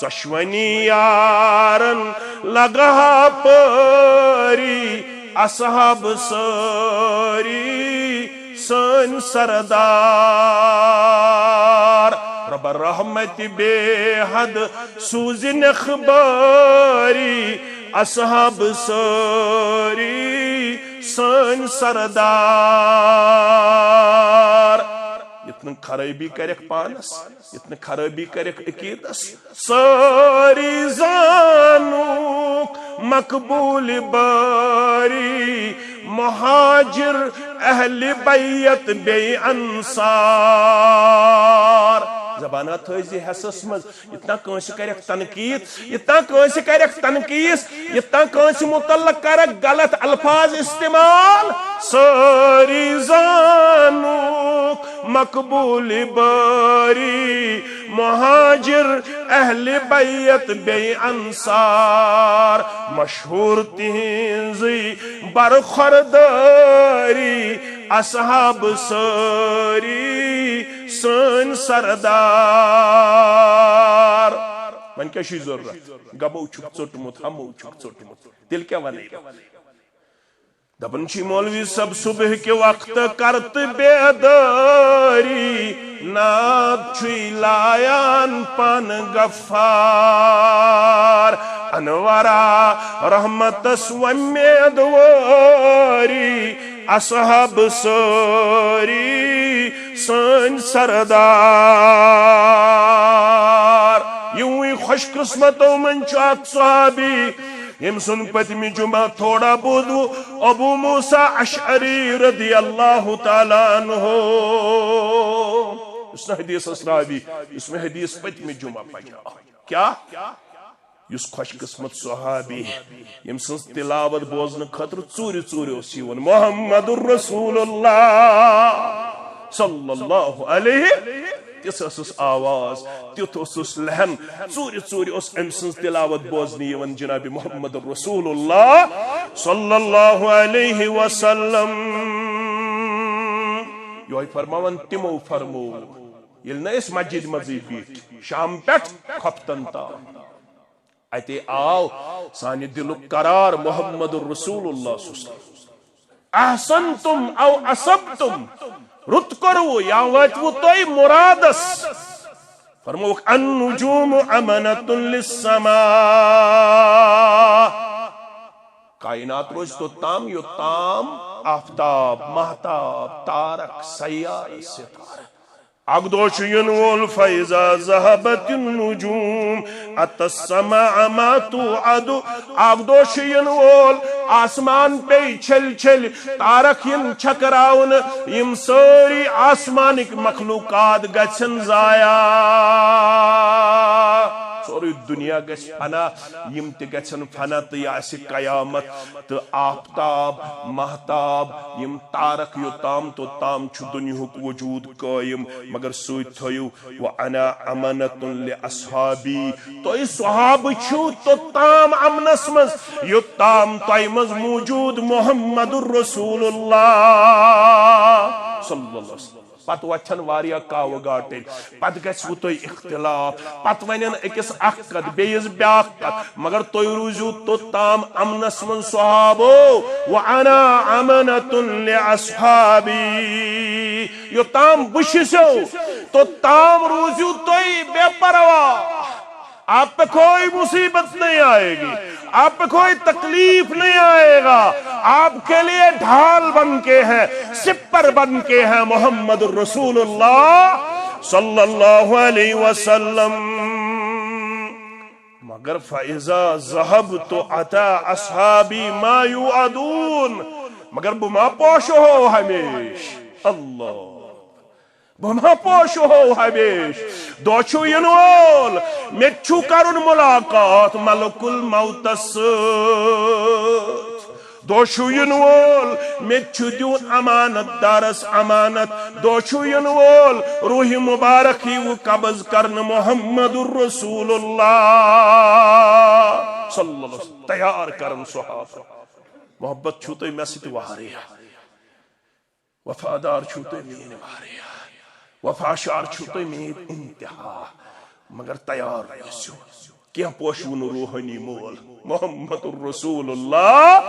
ژۄشوٕنی یارن لگہٕ ہا پٲری، اصحاب سٲری سٲنۍ سردار۔ رۄبہ رحمتِ بے حد سوٗزِنَکھ بٲری، اصحاب سٲری سٲنۍ سردار۔ یتھ نہٕ خرٲبی کرٮ۪کھ پانس، یتھ نہٕ خرٲبی کرٮ۪کھ عقیدس، سٲری زانوکھ مقبول بٲری، مہاجر، اہل بیت بیٚیہِ انصار۔ زبانہ تھٲوزِ حٮ۪سس منٛز، یتھ نہ کٲنٛسہِ کرٮ۪کھ تنقید، یتھ نہ کٲنٛسہِ کرٮ۪کھ تنقید، یتھ نہ کٲنٛسہِ متعلق کرکھ غلط الفاظ استعمال۔ سٲری زانوکھ مقبول بٲری، مہاجر، اہل بیت بیٚیہِ انصار، مشہوٗر تِہنٛزٕے برخوردٲری، اصحاب سٲری سٲنۍ سردار۔ وۄنۍ کیٛاہ چھُے ضروٗرت؟ گبو چھُکھ ژوٚٹمُت، ہمو چھُکھ ژوٚٹمُت، تیٚلہِ کیٛاہ ونے؟ دپان چھِ مولوی صٲب، صبح کہِ وقتہٕ کر تہٕ بیدٲری، ناد چھُے لایان پن غفار۔ انورا رحمتس وۄمید وٲری، اصحاب سٲری سٲنۍ سردار۔ یِموٕے خۄش قسمتو منٛز چھُ اکھ صحابی، ییٚمۍ سُنٛد پٔتمہِ جمعہ تھوڑا بوٗزوٕ ابو موسیٰ اشعری رضی اللہ تعالیٰ عنہ۔ یُس نہٕ حدیثس راوی، یُس مےٚ حدیث پٔتمہِ جمعہ پرنو۔ کیٛاہ؟ یُس خۄش قسمت صحابی، ییٚمۍ سٕنٛز تلاوت بوزنہٕ خٲطرٕ ژوٗرِ ژوٗرِ اوس یِوان محمد رسول اللہ صلی اللہ علیہ۔ تِژھ ٲسٕس آواز، تیُتھ اوسُس لہن، ژوٗرِ ژوٗرِ اوس أمۍ سٕنٛز تلاوت بوزنہٕ یِوان جناب محمد رسول اللہ صلی اللہ علیہ وسلم۔ یِہوٚے فرماوان تِمو فرموو، ییٚلہِ نہٕ أسۍ مسجد منٛزٕے بیٖٹھۍ، شام پٮ۪ٹھ خۄفتن تام۔ اتے آو سانہِ دِلُک قرار محمد رسول اللہ صلی اللہ علیہ وسلم۔ احسنتم او اسبتم، رُت کوٚروٕ یا وٲتوٕ تۄہہِ مُرادس۔ فرمووُکھ، النجوم امنۃ للسماء۔ کائنات روزِ توٚتام یوٚتام آفتاب، ماہتاب، تارک، سیارٕ، ستارٕ۔ اکھ دۄہ چھُ یِنہٕ وول، فاذا ذهبت النجوم اتى السماء ما توعد۔ اکھ دۄہ چھُ یِنہٕ وول، آسمان پیٚیہِ چھٔلۍ چھٔلۍ، تارک یِن چھکراونہٕ، یِم سٲری آسمانٕکۍ مخلوقات گژھن ضایع۔ سورُے دُنیا گژھِ فنا، یِم تہِ گژھن فنا تہٕ یہِ آسہِ قیامت۔ تہٕ آفتاب، ماہتاب، یِم تارک یوٚتام توٚتام چھُ دُنیاہُک وجوٗد قٲیِم، مگر سۭتۍ تھٲیِو، وانا امنۃ لاصحابی، تُہۍ صحابہٕ چھِو توٚتام امنس منٛز یوٚتام تۄہہِ منٛز موجود محمد رسول اللہ صلی اللہ علیہ وسلم۔ پتہٕ وۄتھن واریاہ کاوٕ گاٹٕلۍ، پتہٕ گژھِوٕ تۄہہِ اختلاف، پتہٕ ونن أکِس اکھ کتھ، بیٚیِس بیاکھ کتھ، مگر تُہۍ روٗزِو توٚتام امنس منٛز صحابو، وانا امنۃ لاصحابی، یوٚتام بہٕ چھُسو، توٚتام روٗزِو تُہۍ بے پرواہ۔ آپ پہ کوئی مصیبت نہیں آئے گی، آپ پہ کوئی تکلیف نہیں آئے گا، آپ کے لیے ڈھال بن کے ہیں، سپر بن کے ہیں محمد رسول اللہ صلی اللہ علیہ وسلم۔ مگر فاذا ذهبت اتى اصحابي ما يوعدون، مگر بہٕ ما پوشہو ہمیشہ۔ اللہ۔ بہٕ ما پوشہو ہمیشہ۔ دۄہ چھُ یِنہٕ وول، مےٚ تہِ چھُ کرُن ملاقات ملک الموتس سۭتۍ۔ دۄہ چھُ یِنہٕ وول، مےٚ تہِ چھُ دیُن امانت دارس امانت۔ دۄہ چھُ یِنہٕ وول، روح مبارک یِیہِ قبض کرنہٕ محمد رسول اللہ صلی اللہ علیہ وسلم۔ تیار کرن صحابہ، محبت چھُو تۄہہِ مےٚ سۭتۍ واریاہ، وفادار چھُو تُہۍ میٲنۍ واریاہ، وفاشار چھُو تُہۍ میٲنۍ انتہا، مگر تیار روٗزِو، کینٛہہ پوشوٕ نہٕ روحٲنی مول محمد رسول اللہ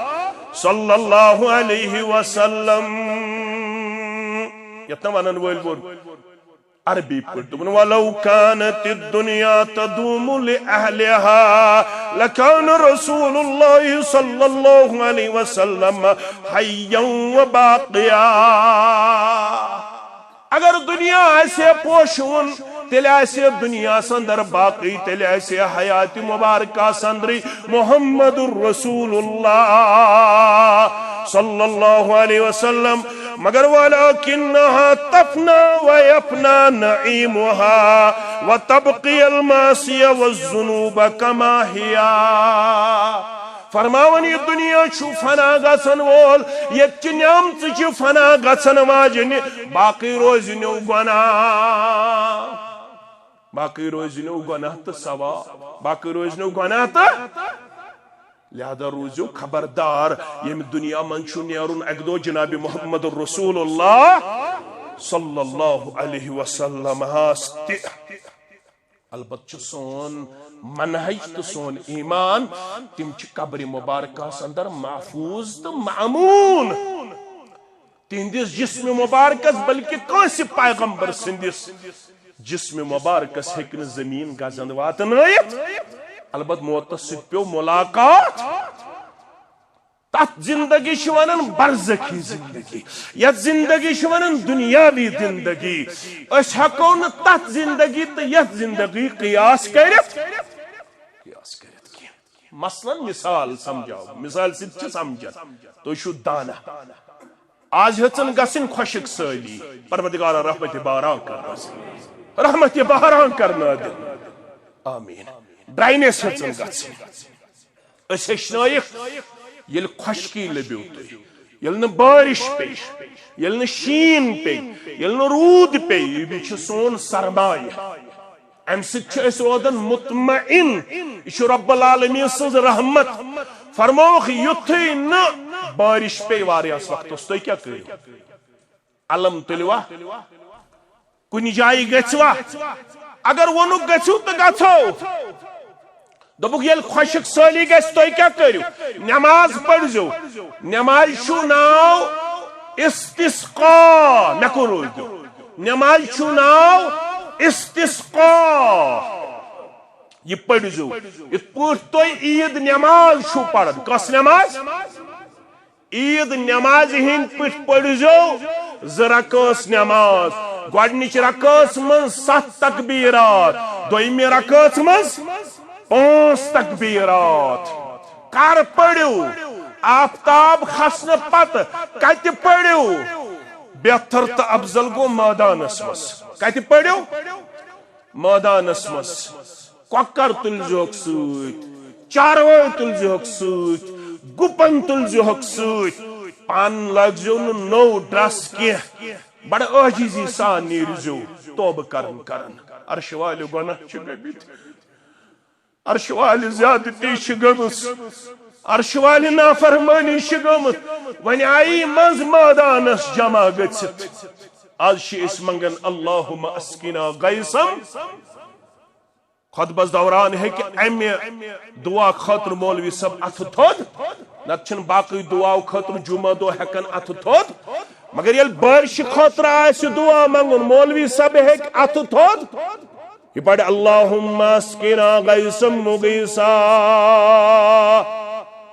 صلی اللہ علیہ وسلم۔ یتھ نہ ونن وٲلۍ ووٚن عربی پٲٹھۍ، دوٚپُن، "ولو كانت الدنيا تدوم لأهلها لكان رسول الله صلى الله عليه وسلم حيا وباقيا۔" اگر دنیا آسہِ ہے پوشوُن، تیٚلہِ آسہِ ہے دنیاہس اندر باقی، تیٚلہِ آسہِ ہے حیات مبارکہ اندرٕے محمد رسول اللہ صلی اللہ علیہ وسلم۔ مگر ولكنها تفنى ويفنى نعيمها وتبقى المعاصي والذنوب كما هي۔ فرماوان، یہِ دنیا چھُ فنا گژھن وول، ییٚتہِ چہِ نعمژٕ چھِ فنا گژھن واجنہِ، باقٕے روزِ نہٕ گۄناہ، باقٕے روزِ نہٕ گۄناہ تہٕ ثواب، باقٕے روزِ نہٕ گۄناہ تہٕ۔ لہذا روٗزِو خبردار، ییٚمہِ دُنیا منٛز چھُ نیرُن اَکہِ دۄہ جناب محمد رسول اللہ صلی اللہ علیہ وسلم ہس تہِ۔ البتہ چھُ سون منہج تہٕ سون ایمان، تِم چھِ قبرِ مبارکس اندر محفوظ تہٕ مأمون۔ تِہنٛدِس جسمِ مبارکس، بلکہ کٲنٛسہِ پیغمبر سٕنٛدِس جسمِ مبارکس ہیٚکہِ نہٕ زمین گزند واتنٲیِتھ۔ البتہ موتس سۭتۍ پیوٚو ملاقات۔ تتھ زندگی چھِ ونان برزخی زندگی، یتھ زندگی چھِ ونان دنیاوی زندگی۔ أسۍ ہٮ۪کو نہٕ تتھ زندگی تہٕ یتھ زندگی قیاس کٔرِتھ، قیاس کٔرِتھ کینٛہہ۔ مثلاً مثال سمجھاو، مثال سۭتۍ چھِ سمجھان۔ تُہۍ چھِو دانہ، آز ہیٚژٕن گژھٕنۍ خۄشک سٲلی، پروردگارا رحمتِ باران کرنٲوِن، رحمتِ باران کرنٲوِن۔ آمین۔ ڈراینس ہیٚژٕن گژھٕنۍ۔ أسۍ ہیٚچھنٲیِکھ، ییٚلہِ خۄشکی لٔبِو تُہۍ، ییٚلہِ نہٕ بارش پیٚیہِ، ییٚلہِ نہٕ شیٖن پیٚیہِ، ییٚلہِ نہٕ روٗد پیٚیہِ، یہِ چھُ سون سرمایہِ۔ امہِ سۭتۍ چھِ أسۍ روزان مطمئن۔ یہِ چھُ رب العالمین سٕنٛز رحمت۔ فرمووُکھ، یُتھُے نہٕ بارش پیٚیہِ واریاہس وقتس، تُہۍ کیٛاہ کٔرِو؟ علم تُلوا؟ کُنہِ جایہِ گژھوا؟ اگر ووٚنُکھ گژھِو تہٕ گژھو۔ دوٚپُکھ، ییٚلہِ خۄشک سٲلی گژھِ، تُہۍ کیٛاہ کٔرِو؟ نماز پٔرزیو۔ نمازِ چھُ ناو استسقا۔ مےٚ کوٚر روٗزِو۔ نمازِ چھُ ناو استسقا۔ یہِ پٔرزیو۔ یِتھ پٲٹھۍ تُہۍ عیٖد نماز چھِو پران۔ کۄس نماز؟ عیٖد نمازِ ہٕنٛدۍ پٲٹھۍ پٔرزیو زٕ رکٲژ نماز۔ گۄڈٕنِچ رکٲژ منٛز ستھ تکبیرات، دوٚیمہِ رکٲژ منٛز پانٛژھ تکبیرات۔ کر پٔرِو؟ آفتاب کھسنہٕ پتہٕ۔ کتہِ پٔرِو؟ بہتر تہٕ افضل گوٚو مٲدانس منٛز۔ کتہِ پٔرِو؟ مٲدانس منٛز۔ کۄکر تُلزِہوکھ سۭتۍ، چاروٲے تُلزِہوکھ سۭتۍ، گُپن تُلزِہوکھ سۭتۍ۔ پانہٕ لٲگزیو نہٕ نوٚو ڈرس کینٛہہ۔ بڑٕ عٲجزی سان نیٖرزیو توبہٕ کرن کرن۔ عرشہِ والہِ گۄناہ چھِ گٔمٕتۍ، عرشہِ والہِ زیادتی چھِ گٔمٕژ، عرشہِ والہِ نافرمٲنی چھِ گٔمٕژ۔ وۄنۍ آیی منٛز مٲدانس جمع گٔژھِتھ۔ از چھِ أسۍ منٛگان، اللہم اسقنا غیثا۔ خطبس دوران ہیٚکہِ امہِ دعا خٲطرٕ مولوی صٲب اتھٕ تھوٚد، نتہٕ چھِنہٕ باقٕے دعاو خٲطرٕ جمعہ دۄہ ہیٚکان اتھٕ تھوٚد۔ مگر ییٚلہِ بارشہِ خٲطرٕ آسہِ دعا منٛگُن، مولوی صٲب ہیٚکہِ اتھٕ تھوٚد، یہِ پرِ، اللہم اسقنا غیثا مغیثا۔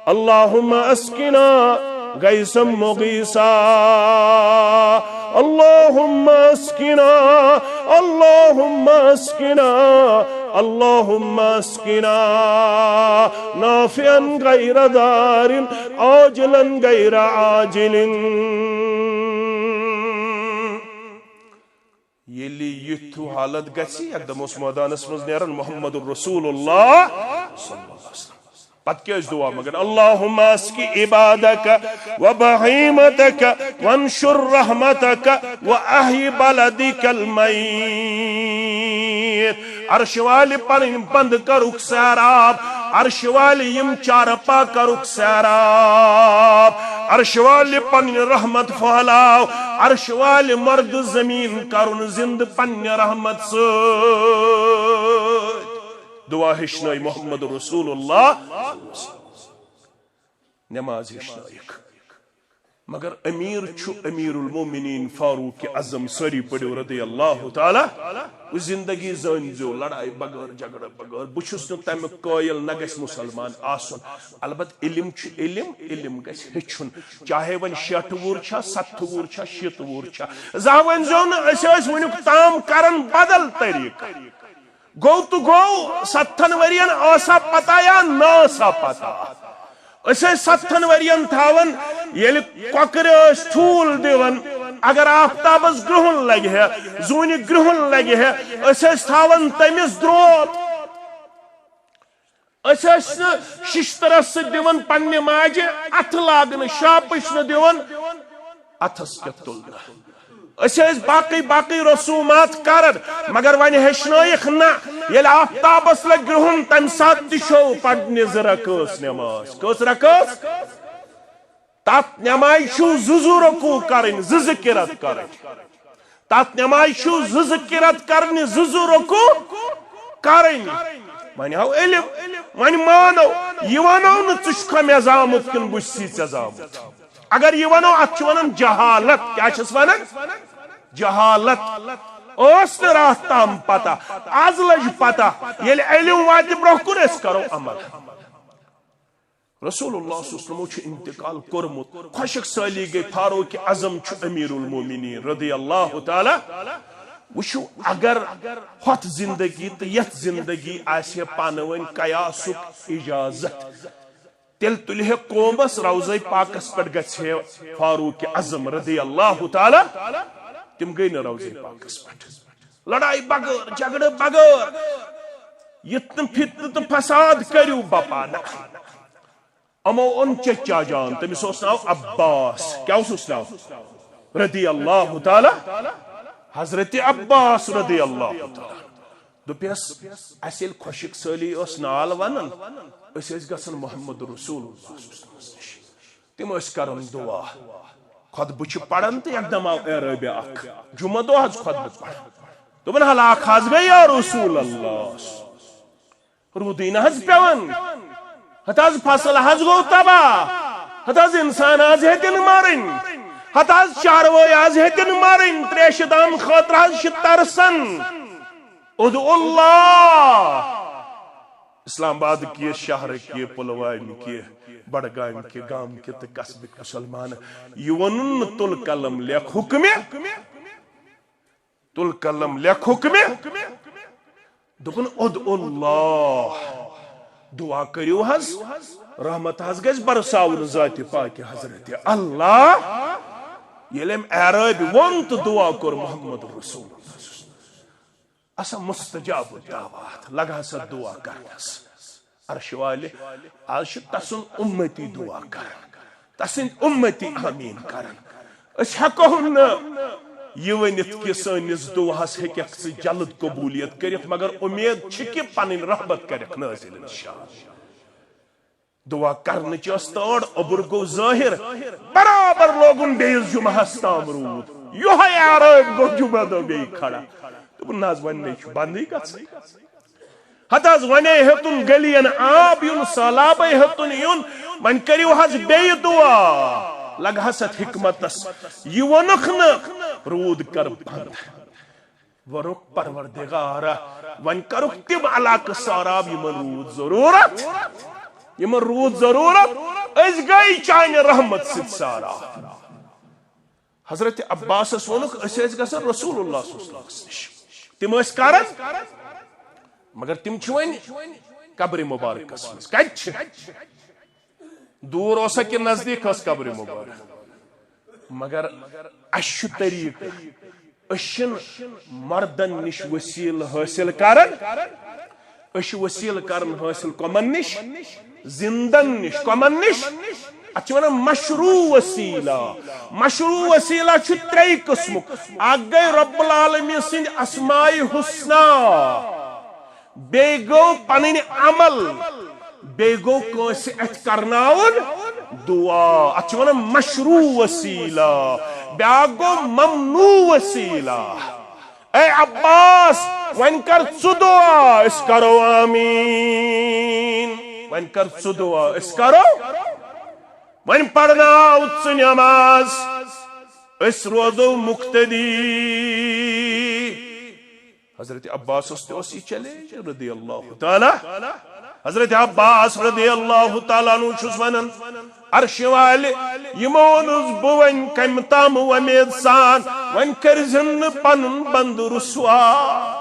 اللهم اسقنا غيثا مغيثا. اللهم اسقنا، اللهم اسقنا، اللهم اسقنا نافعا غير ضار، عاجلا غير عاجل. ییٚلہِ یُتھ حالت گژھِ، یکدم اوس مٲدانس منٛز نیران محمد رسول اللہ صلی اللہ علیہ وسلم۔ پتہٕ کیٛاہ ٲسۍ دعا منٛگان؟ اللہم اسقِ عبادک و بہیمتک وانشر رحمتک و احی بلدک المیت۔ عرش والہِ پنٕنۍ بندٕ کرُکھ سیراب، عرش والہِ یِم چارپا کرُکھ سیراب، عرش والہِ پنٕنۍ رحمت پھہلاو، عرش والہِ مردٕ زمین کرُن زندٕ پننہِ رحمت سۭتۍ۔ دعا ہیٚچھنٲے محمد رسول اللہ، نماز ہیٚچھنٲیِکھ۔ مگر امیر چھُ امیر المومنین فاروق اعظم، سٲری پٔرِو رضی اللہ تعالیٰ۔ زندگی زٲنۍ زیو لڑایہِ بغٲر، جھگڑٕ بغٲر۔ بہٕ چھُس نہٕ تمیُک قٲیل، نہ گژھِ مسلمان آسُن۔ البتہ علم چھُ علم، علم گژھِ ہیٚچھُن۔ چاہے وۄنۍ شیٹھ وُہُر چھا، ستھ وُہُر چھا، شیٖتھ وُہُر چھا، زانٛہہ ؤنۍ زیو نہٕ أسۍ ٲسۍ وُنیُک تام کران بدل طریقہٕ۔ گوٚو تہٕ گوٚو، ستتھن ؤرین ٲسا پتہ یا نہ ٲسا پتہ؟ أسۍ ٲسۍ ستتھن ؤرین تھاوان، ییٚلہِ کۄکرِ ٲسۍ ٹھوٗل دِوان، اگر آفتابس گرٛہُن لگہِ ہے، زوٗنہِ گرٛہُن لگہِ ہے، أسۍ ٲسۍ تھاوان تٔمِس درٛوت۔ أسۍ ٲسۍ نہٕ ششترس سۭتۍ دِوان پننہِ ماجہِ اتھٕ لاگنہٕ، شراپٕچ نہٕ دِوان اتھس کیتھ تُلنہٕ۔ أسۍ ٲسۍ باقٕے باقٕے رسومات کران، مگر وۄنۍ ہیٚچھنٲیِکھ نہ۔ ییٚلہِ آفتابس لگہِ گرٛہُن، تمہِ ساتہٕ تہِ چھو پرنہِ زٕ رکٲژ نماز۔ کٔژ رکٲژ؟ تتھ نمازِ چھُو زٕ زٕ رکوع کرٕنۍ، زٕ زٕ قرات کرٕنۍ۔ تتھ نمازِ چھُو زٕ زٕ قرات کرنہِ، زٕ زٕ رکوع کرٕنۍ۔ وۄنۍ ہاو علم، وۄنۍ مانو، یہِ ونو نہٕ ژٕ چھُکھا مےٚ زامُت کِنہٕ بہٕ چھُسی ژےٚ زامُت۔ اگر یہِ ونو، اتھ چھِ ونان جہالت۔ کیٛاہ چھِس ونان؟ جہالت۔ ٲس نہٕ راتھ تام پتہ، از لٔج پتہ۔ ییٚلہِ علم واتہِ برونٛہہ کُن، أسۍ کرو عمل۔ رسول اللہ صلی اللہ علیہ وسلم چھُ انتقال کوٚرمُت۔ خۄشک سٲلی گٔے، فاروق اعظم چھُ امیر المومنین رضی اللہ تعالیٰ۔ وٕچھِو، اگر ہۄتھ زندگی تہٕ یتھ زندگی آسہِ ہے پانہٕ ؤنۍ قیاسُک اجازت، تیٚلہِ تُلہِ ہے قومس روضے پاکس پٮ۪ٹھ، گژھِ ہے فاروق اعظم رضی اللہ تعالیٰ۔ تِم گٔے نہٕ روضے پاکس پٮ۪ٹھ۔ لڑائی بغٲر، جھگڑٕ بغٲر، یتنہٕ فتنہٕ تہٕ فساد کٔرِو بپا نہ۔ یِمو اوٚن چچا جان، تٔمِس اوس ناو عباس۔ کیٛاہ اوسُس ناو؟ رضی اللہ تعالیٰ۔ حضرت عباس رضی اللہ تعالیٰ۔ دوٚپیس، اسہِ ییٚلہِ خۄشک سٲلی ٲس نال ونان، أسۍ ٲسۍ گژھان محمد رسول اللہ صلی اللہ علیہ وسلمس نِش۔ تِم ٲسۍ کران دعا۔ خطبہٕ چھِ پران تہٕ یکدم آو اعرابی اکھ، جمعہ دۄہ حظ خطبہٕ پران۔ دوٚپُن، ہلاک حظ گٔے یا رسول اللہ۔ روٗدٕے نہ حظ پٮ۪وان۔ ہتہٕ حظ فصل حظ گوٚو تباہ۔ ہتہٕ حظ انسان حظ ہیٚتن مرٕنۍ۔ ہتہٕ حظ چاروٲے حظ ہیٚتن مرٕنۍ۔ تریشہِ دام خٲطرٕ حظ چھِ ترسان۔ ادعو اللہ۔ اسلام آباد کہِ، شہر کہِ، پلوامہ کہِ، بڈگام کہِ، گام کہِ تہٕ قصبٕکۍ مسلمان، یہِ ووٚنُن نہٕ تُل قلم لیکھ حکمِ، تُل قلم لیکھ حکمِ۔ دوٚپُن، ادعو اللہ، دعا کٔرِو حظ، رحمت حظ گژھِ برساوُن ذاتِ پاکِ حضرت اللہ۔ ییٚلہِ أمۍ اعرابی ووٚن تہٕ دعا کوٚر محمد رسول اللہ۔ اسا مستجاب الدعوات، لگہٕ ہسا دعا کرنس۔ عرش والہِ، از چھُ تسُنٛد اُمتی دعا کران، تسٕنٛدۍ اُمتی آمیٖن کران۔ أسۍ ہٮ۪کو نہٕ یہِ ؤنِتھ کہِ سٲنِس دعاہس ہیٚککھ ژٕ جلد قبولیت کٔرِتھ، مگر اُمید چھِ کہِ پنٕنۍ رحمت کرکھ نٲزِل انشاءاللہ۔ دعا کرنٕچ ٲس تٲڑ، اوٚبُر گوٚو ظٲہِر، برابر لوگُن بیٚیِس جمعہس تام روٗد۔ یِہوٚے عرٲبۍ گوٚو جمعہ دۄہ بیٚیہِ کھڑا۔ دوٚپُن، نہ حظ، وۄنۍ نے چھُ بندٕے گژھان۔ ہتہٕ حظ، وۄنے ہیوٚتُن گلین آب یُن، سہلابے ہیوٚتُن یُن، وۄنۍ کٔرِو حظ بیٚیہِ دعا۔ لگہٕ حظ اتھ حکمتس، یہِ ووٚنُکھ نہٕ، روٗد کر بند۔ ووٚنُکھ، پروردگارا، وۄنۍ کرُکھ تِم علاقہٕ سہلاب، یِمن روٗد ضروٗرت، یِمن روٗد ضروٗرت، أسۍ گٔے چانہِ رحمت سۭتۍ سہلاب۔ حضرت عباسس ووٚنُکھ، أسۍ ٲسۍ گژھان رسول اللہ صلی اللہ علیہ وسلمس نِش۔ تِم ٲسۍ کران، مگر تِم چھِ وۄنۍ قبرِ مبارکس منٛز۔ کتہِ چھِ؟ دوٗر اوسا کِنہٕ نزدیٖک ٲس قبرِ مبارک؟ مگر اَسہِ چھُ طریٖقہٕ، أسۍ چھِنہٕ مردن نِش وسیٖلہٕ حٲصِل کران، أسۍ چھِ وسیٖلہٕ کران حٲصِل کۄمن نِش؟ زندن نش، کمن نش؟ اتھ چھِ ونان مشروع وسیلہ۔ مشروع وسیلہ چھُ ترٛیٚیہِ قٕسمُک۔ اکھ گٔے رب العالمین سٕنٛدۍ اسماء حسنہ، بیٚیہِ گوٚو پنٕنۍ عمل، بیٚیہِ گوٚو کٲنٛسہِ اتھِ کرناوُن دعا۔ اتھ چھِ ونان مشروع وسیلہ۔ بیٛاکھ گوٚو ممنوع وسیلہ۔ اے عباس، وۄنۍ کر ژٕ دعا، أسۍ کرو آمین۔ وۄنۍ کر ژٕ دعا، أسۍ کرو۔ وۄنۍ پرناو ژٕ نماز، أسۍ روزو مقتدی۔ حضرت عباسس تہِ اوس یہِ چیلنج رضی اللہ تعالیٰ۔ حضرت عباس رضی اللہ تعالیٰ عنہ چھُس ونان، عرشہِ والہِ، یِمو اوٚنُس بہٕ وۄنۍ کمہِ تام وۄمید سان، وۄنۍ کٔرۍزٮ۪ن نہٕ پنُن بندٕ رسوا۔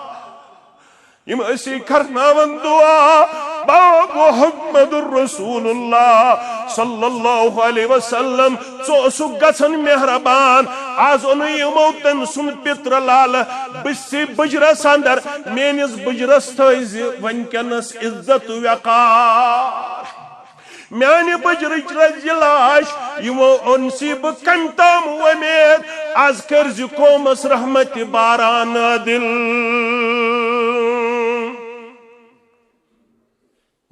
یِم ٲسی کرناوان دعا، با محمد رسول اللہ صلی اللہ علیہ وسلم، ژٕ اوسُکھ گژھان مہربان، از اوٚن یِمو تٔمۍ سُنٛد پتر لالہٕ بٕسہِ بُجرس اندر، میٲنِس بُجرس تھٲیزِ وٕنکیٚنس عزت وقار۔ میانہِ بُجرٕچ رزِ لاش، یِمو اوٚن سی بہٕ کمہِ تام وۄمید، از کٔرزِ قومس رحمتِ باران نازل۔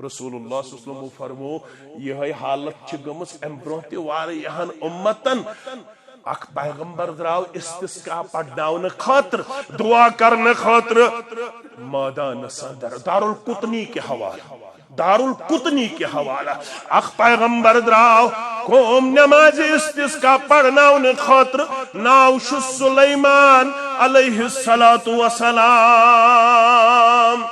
رسول اللہ صلی اللہ علیہ وسلم فرمو، یہے حالت چھِ گٔمٕژ امہِ برونٛہہ تہِ واریاہن امتن۔ اکھ پیغمبر درٛاو استسقا پرناونہٕ خٲطرٕ، دعا کرنہٕ خٲطرٕ مٲدانس اندر، دارالقطنی کہِ حوالہٕ، دارالقطنی کہِ حوالہٕ۔ اکھ پیغمبر درٛاو قوم نماز استسقا پرناونہٕ خٲطرٕ، ناو چھُ سلیمان علیہ الصلوۃ والسلام۔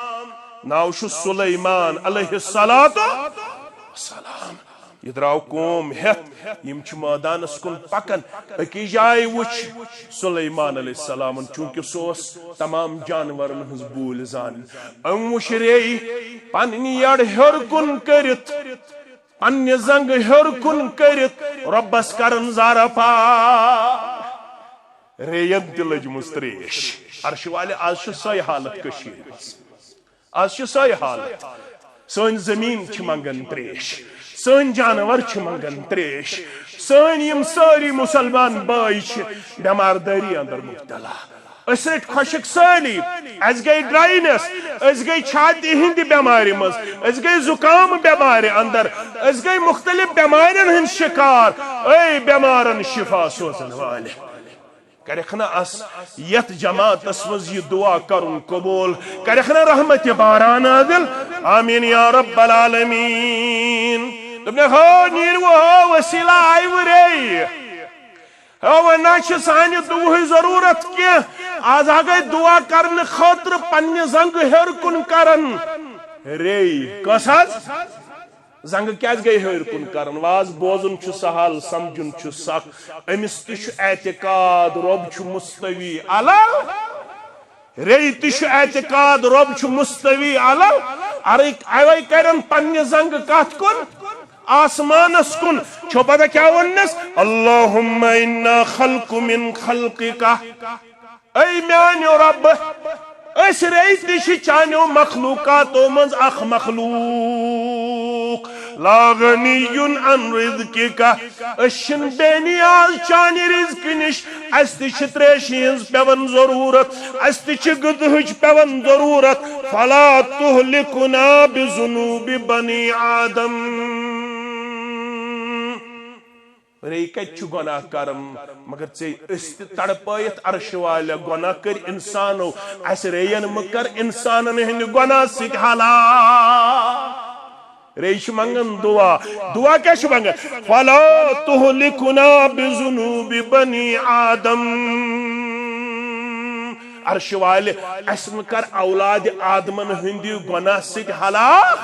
ناو چھُ سلیمان علیہ الصلوۃ والسلام۔ یہِ درٛاو قوم ہٮ۪تھ، یِم چھِ مٲدانس کُن پکان۔ أکِس جایہِ وُچھ سلیمان علیہ السلامن، چونکہ سُہ اوس تمام جانورن ہٕنٛز بوٗلۍ زانان۔ أمۍ وُچھ ریٚیہِ پنٕنۍ یٔڈ ہیوٚر کُن کٔرِتھ، پننہِ زنٛگہٕ ہیوٚر کُن کٔرِتھ رۄبس کران زارٕ پار۔ ریٚین تہِ لٔجمٕژ تریش۔ عرشہِ والہِ، از چھِ سۄے حالت کٔشیٖرِ منٛز۔ از چھِ سۄے حالت۔ سٲنۍ زٔمیٖن چھِ منٛگان تریش، سٲنۍ جانور چھِ منٛگان تریش، سٲنۍ یِم سٲری مُسلمان بٲے چھِ بٮ۪مار دٲری اندر مُبتلا۔ أسۍ رٔٹۍ خۄشک سٲلی، اَسہِ گٔے ڈراینس، أسۍ گٔے چھاتہِ ہٕنٛدِ بٮ۪مارِ منٛز، أسۍ گٔے زُکام بٮ۪مارِ اندر، أسۍ گٔے مُختٔلِف بٮ۪مارٮ۪ن ہٕنٛدۍ شِکار۔ اے بٮ۪مارن شفا سوزن والہِ، کرکھ نہ اس یتھ جماعتس منٛز یہِ دعا کرُن قبول، کرکھ نہ رحمتِ باران نازل۔ آمین یا رب العالمین۔ دوٚپنکھ، ہو نیٖرِو، ہو وسیلہ آیہِ وُرے۔ ہو وۄنۍ نہ چھِ سانہِ دُعہٕچ ضروٗرت کینٛہہ۔ از ہا گٔے دعا کرنہٕ خٲطرٕ پننہِ زنٛگہٕ ہیوٚر کُن کران۔ ریٚے کۄس حظ؟ زنٛگہٕ کیازِ گٔے ہیوٚر کُن کران؟ واز بوزُن چھُ سہل، سمجھُن چھُ سخ۔ أمِس تہِ چھُ اعتقاد رۄب چھُ مستوی علل۔ ریٚیہِ تہِ چھُ اعتقاد رۄب چھُ مستوی علل۔ ارے اوے کرن پننہِ زنٛگہٕ کتھ کُن؟ آسمانس کُن۔ چھو پتہ کیٛاہ ووٚننس؟ اللہم انا خلق من خلقک۔ اے میانیو رب، أسۍ ریٚیہِ تہِ چھِ چانیو مخلوقاتو منٛز اکھ مخلوق۔ لا غنی عن رزقک، أسۍ چھِنہٕ بے نیاز چانہِ رزقہٕ نِش۔ اَسہِ تہِ چھِ تریشہِ ہٕنٛز پٮ۪وان ضروٗرت، اَسہِ تہِ چھِ غذہٕچ پٮ۪وان ضروٗرت۔ فلا تہلکنا بذنوب بنی آدم۔ ریٚیہِ کتہِ چھُ گۄناہ کران؟ مگر ژےٚ أسۍ تہِ تڑپٲیِتھ عرشہِ والہِ گۄناہ کٔرۍ انسانو۔ اسہِ ریٚین مہٕ کر انسانن ہٕنٛدِ گۄناہ سۭتۍ ہلاک۔ ریٚیہِ چھِ منگان دعا۔ دعا کیٛاہ چھِ منگان؟ فلا تہلکنا بذنوب بنی آدم۔ عرشہِ والہِ، اسہِ مہٕ کر اولادِ آدمن ہٕنٛدِ گۄناہ سۭتۍ ہلاک۔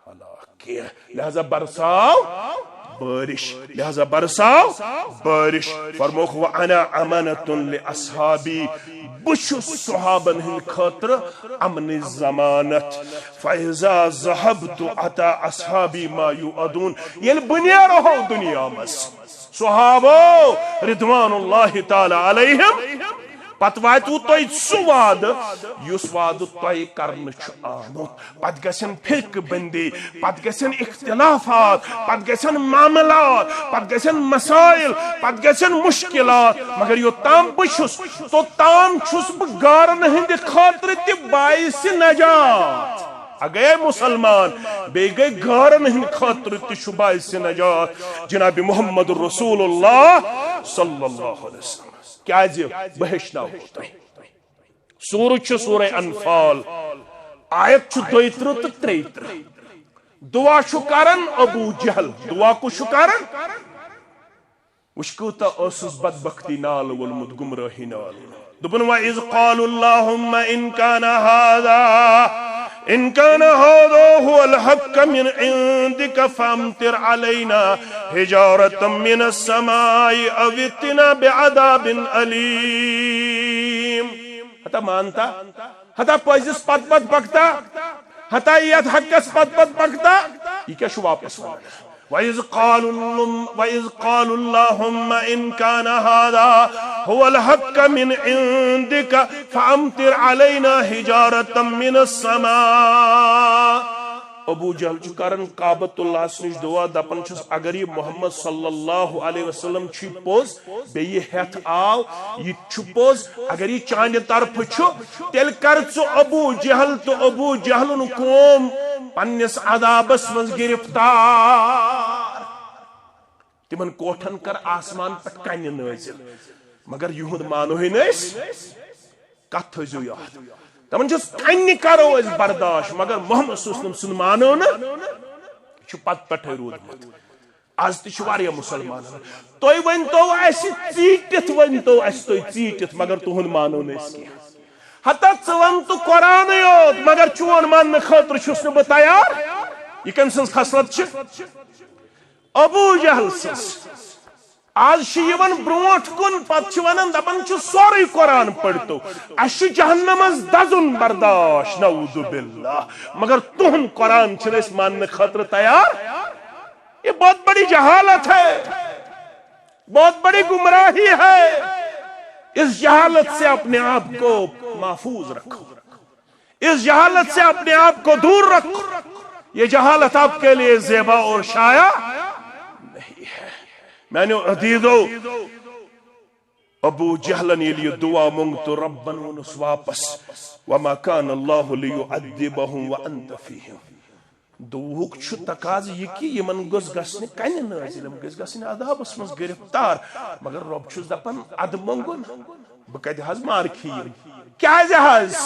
ہلاک کینٛہہ۔ لہذا برساو بارش، لہذا برساو بارش۔ فرموکھ، وانا امانۃ لاصحابی، بہٕ چھُس صحابن ہٕنٛدِ خٲطرٕ امنٕچ ضمانت۔ فاذا ذهبت اتى اصحابی ما یوعدون، ییٚلہِ بہٕ نیرہو دُنیا منٛز، صحابو رضوان اللہ تعالی علیہم، پتہٕ واتوٕ تۄہہِ سُہ وعدٕ یُس وعدٕ تۄہہِ کرنہٕ چھُ آمُت۔ پتہٕ گژھن فرقہٕ بندی، پتہٕ گژھن اختلافات، پتہٕ گژھن معاملات، پتہٕ گژھن مسائل، پتہٕ گژھن مشکلات، مگر یوٚتام بہٕ چھُس، توٚتام چھُس بہٕ غارن ہٕنٛدِ خٲطرٕ تہِ باعث نجات۔ اگے مسلمان، بیٚیہِ گٔے غارن ہٕنٛدِ خٲطرٕ تہِ چھُ باعث نجات۔ جناب محمد رسول اللہ صلی اللہ علیہ وسلم۔ کیازِ؟ بہٕ ہیٚچھناوہو تۄہہِ۔ سورہ چھُ سورہ انفال، آیت چھُ دۄیہِ ترٕٛہ تہٕ ترٛیہِ ترٕٛہ۔ دعا چھُ کران ابو جہل، دعا کُس چھُ کران؟ وٕچھ کۭژاہ ٲسٕس بدبختی نال وولمُت، گمراہی نال۔ دوٚپُن، وَإِذْ قَالُوا اللَّهُمَّ إِنْ كَانَ هَذَا، إِنْ كَانَ هَذَا هُوَ الْحَقَّ مِنْ عِنْدِكَ فَأَمْطِرْ عَلَيْنَا حِجَارَةً مِنَ السَّمَاءِ أَوْ ائْتِنَا بِعَذَابٍ أَلِيمٍ۔ ہتا مانتا، ہتا پٔزِس پتہٕ پتہٕ پکتا، ہتا یتھ حقس پتہٕ پتہٕ پکتا، یہِ کیٛاہ چھُ واپس وَنان؟ وَإِذْ قَالُوا اللَّهُمَّ، وَإِذْ قَالُوا اللَّهُمَّ إِنْ كَانَ هَذَا هُوَ الْحَقَّ مِنْ عِنْدِكَ فَأَمْطِرْ عَلَيْنَا حِجَارَةً مِنَ السَّمَاءِ۔ ابو جہل چھُ کران کعبۃ اللہس نِش دعا، دپان چھُس، اگر یہِ محمد صلی اللہ علیہ وسلم چھُ پوٚز، بیٚیہِ ہٮ۪تھ آو، یہِ چھُ پوٚز، اگر یہِ چانہِ طرفہٕ چھُ، تیٚلہِ کر ژٕ ابو جہل تہٕ ابو جہلُن قوم پننِس عذابس منٛز گرفتار۔ تِمن کوٹھن کر آسمان پٮ۪ٹھ کنہِ نٲزِل، مگر یِہُنٛد مانوہٕے نہٕ أسۍ۔ کتھ تھٲیزیو یاد۔ دپان چھِس، کنہِ کرو أسۍ برداشت، مگر محمد صلی اللہ علیہ وسلم سُنٛد مانو نہٕ۔ یہِ چھُ پتہٕ پٮ۪ٹھے روٗدمُت۔ از تہِ چھِ واریاہ مسلمان۔ تُہۍ ؤنۍتو اَسہِ ژیٖٹِتھ، ؤنۍتو اَسہِ تُہۍ ژیٖٹِتھ، مگر تُہُنٛد مانو نہٕ أسۍ کینٛہہ۔ ہتا ژٕ وَن تہٕ قرآنٕے یوت، مگر چون ماننہٕ خٲطرٕ چھُس نہٕ بہٕ تیار۔ یہِ کٔمۍ سٕنٛز خصلت چھِ؟ ابو جہل سٕنٛز۔ از چھِ یِوان برونٛٹھ کُن، پتہٕ چھِ ونان، دپان چھِ، سورُے قرآن پٔرۍتو، اَسہِ چھُ جہنمس دزُن برداشت، نعوذ باللہ، مگر تُہُنٛد قرآن چھِنہٕ أسۍ ماننہٕ خٲطرٕ تیار۔ یہ بہت بڑی جہالت ہے، بہت بڑی گمراہی ہے۔ اس جہالت سے اپنے آپ کو محفوظ رکھو، اس جہالت سے اپنے آپ کو دور رکھو۔ یہ جہالت آپ کے لیے زیبا اور شایع نہیں ہے۔ میانیو عزیزو، ابو جہلن ییٚلہِ یہِ دعا مونگ تہٕ ربن ووٚنُس واپس، وما كان الله ليعذبهم وأنت فيهم۔ دعاہُک چھُ تقاضہٕ یہِ کہِ یِمن گوٚژھ گژھنہِ کنہِ نٲزِل، یِم گٔژھۍ گژھٕنۍ عذابس منٛز گرفتار۔ مگر رۄب چھُس دپان، ادٕ مونگُن، بہٕ کتہِ حظ مار کھیٚیِم؟ کیازِ حظ؟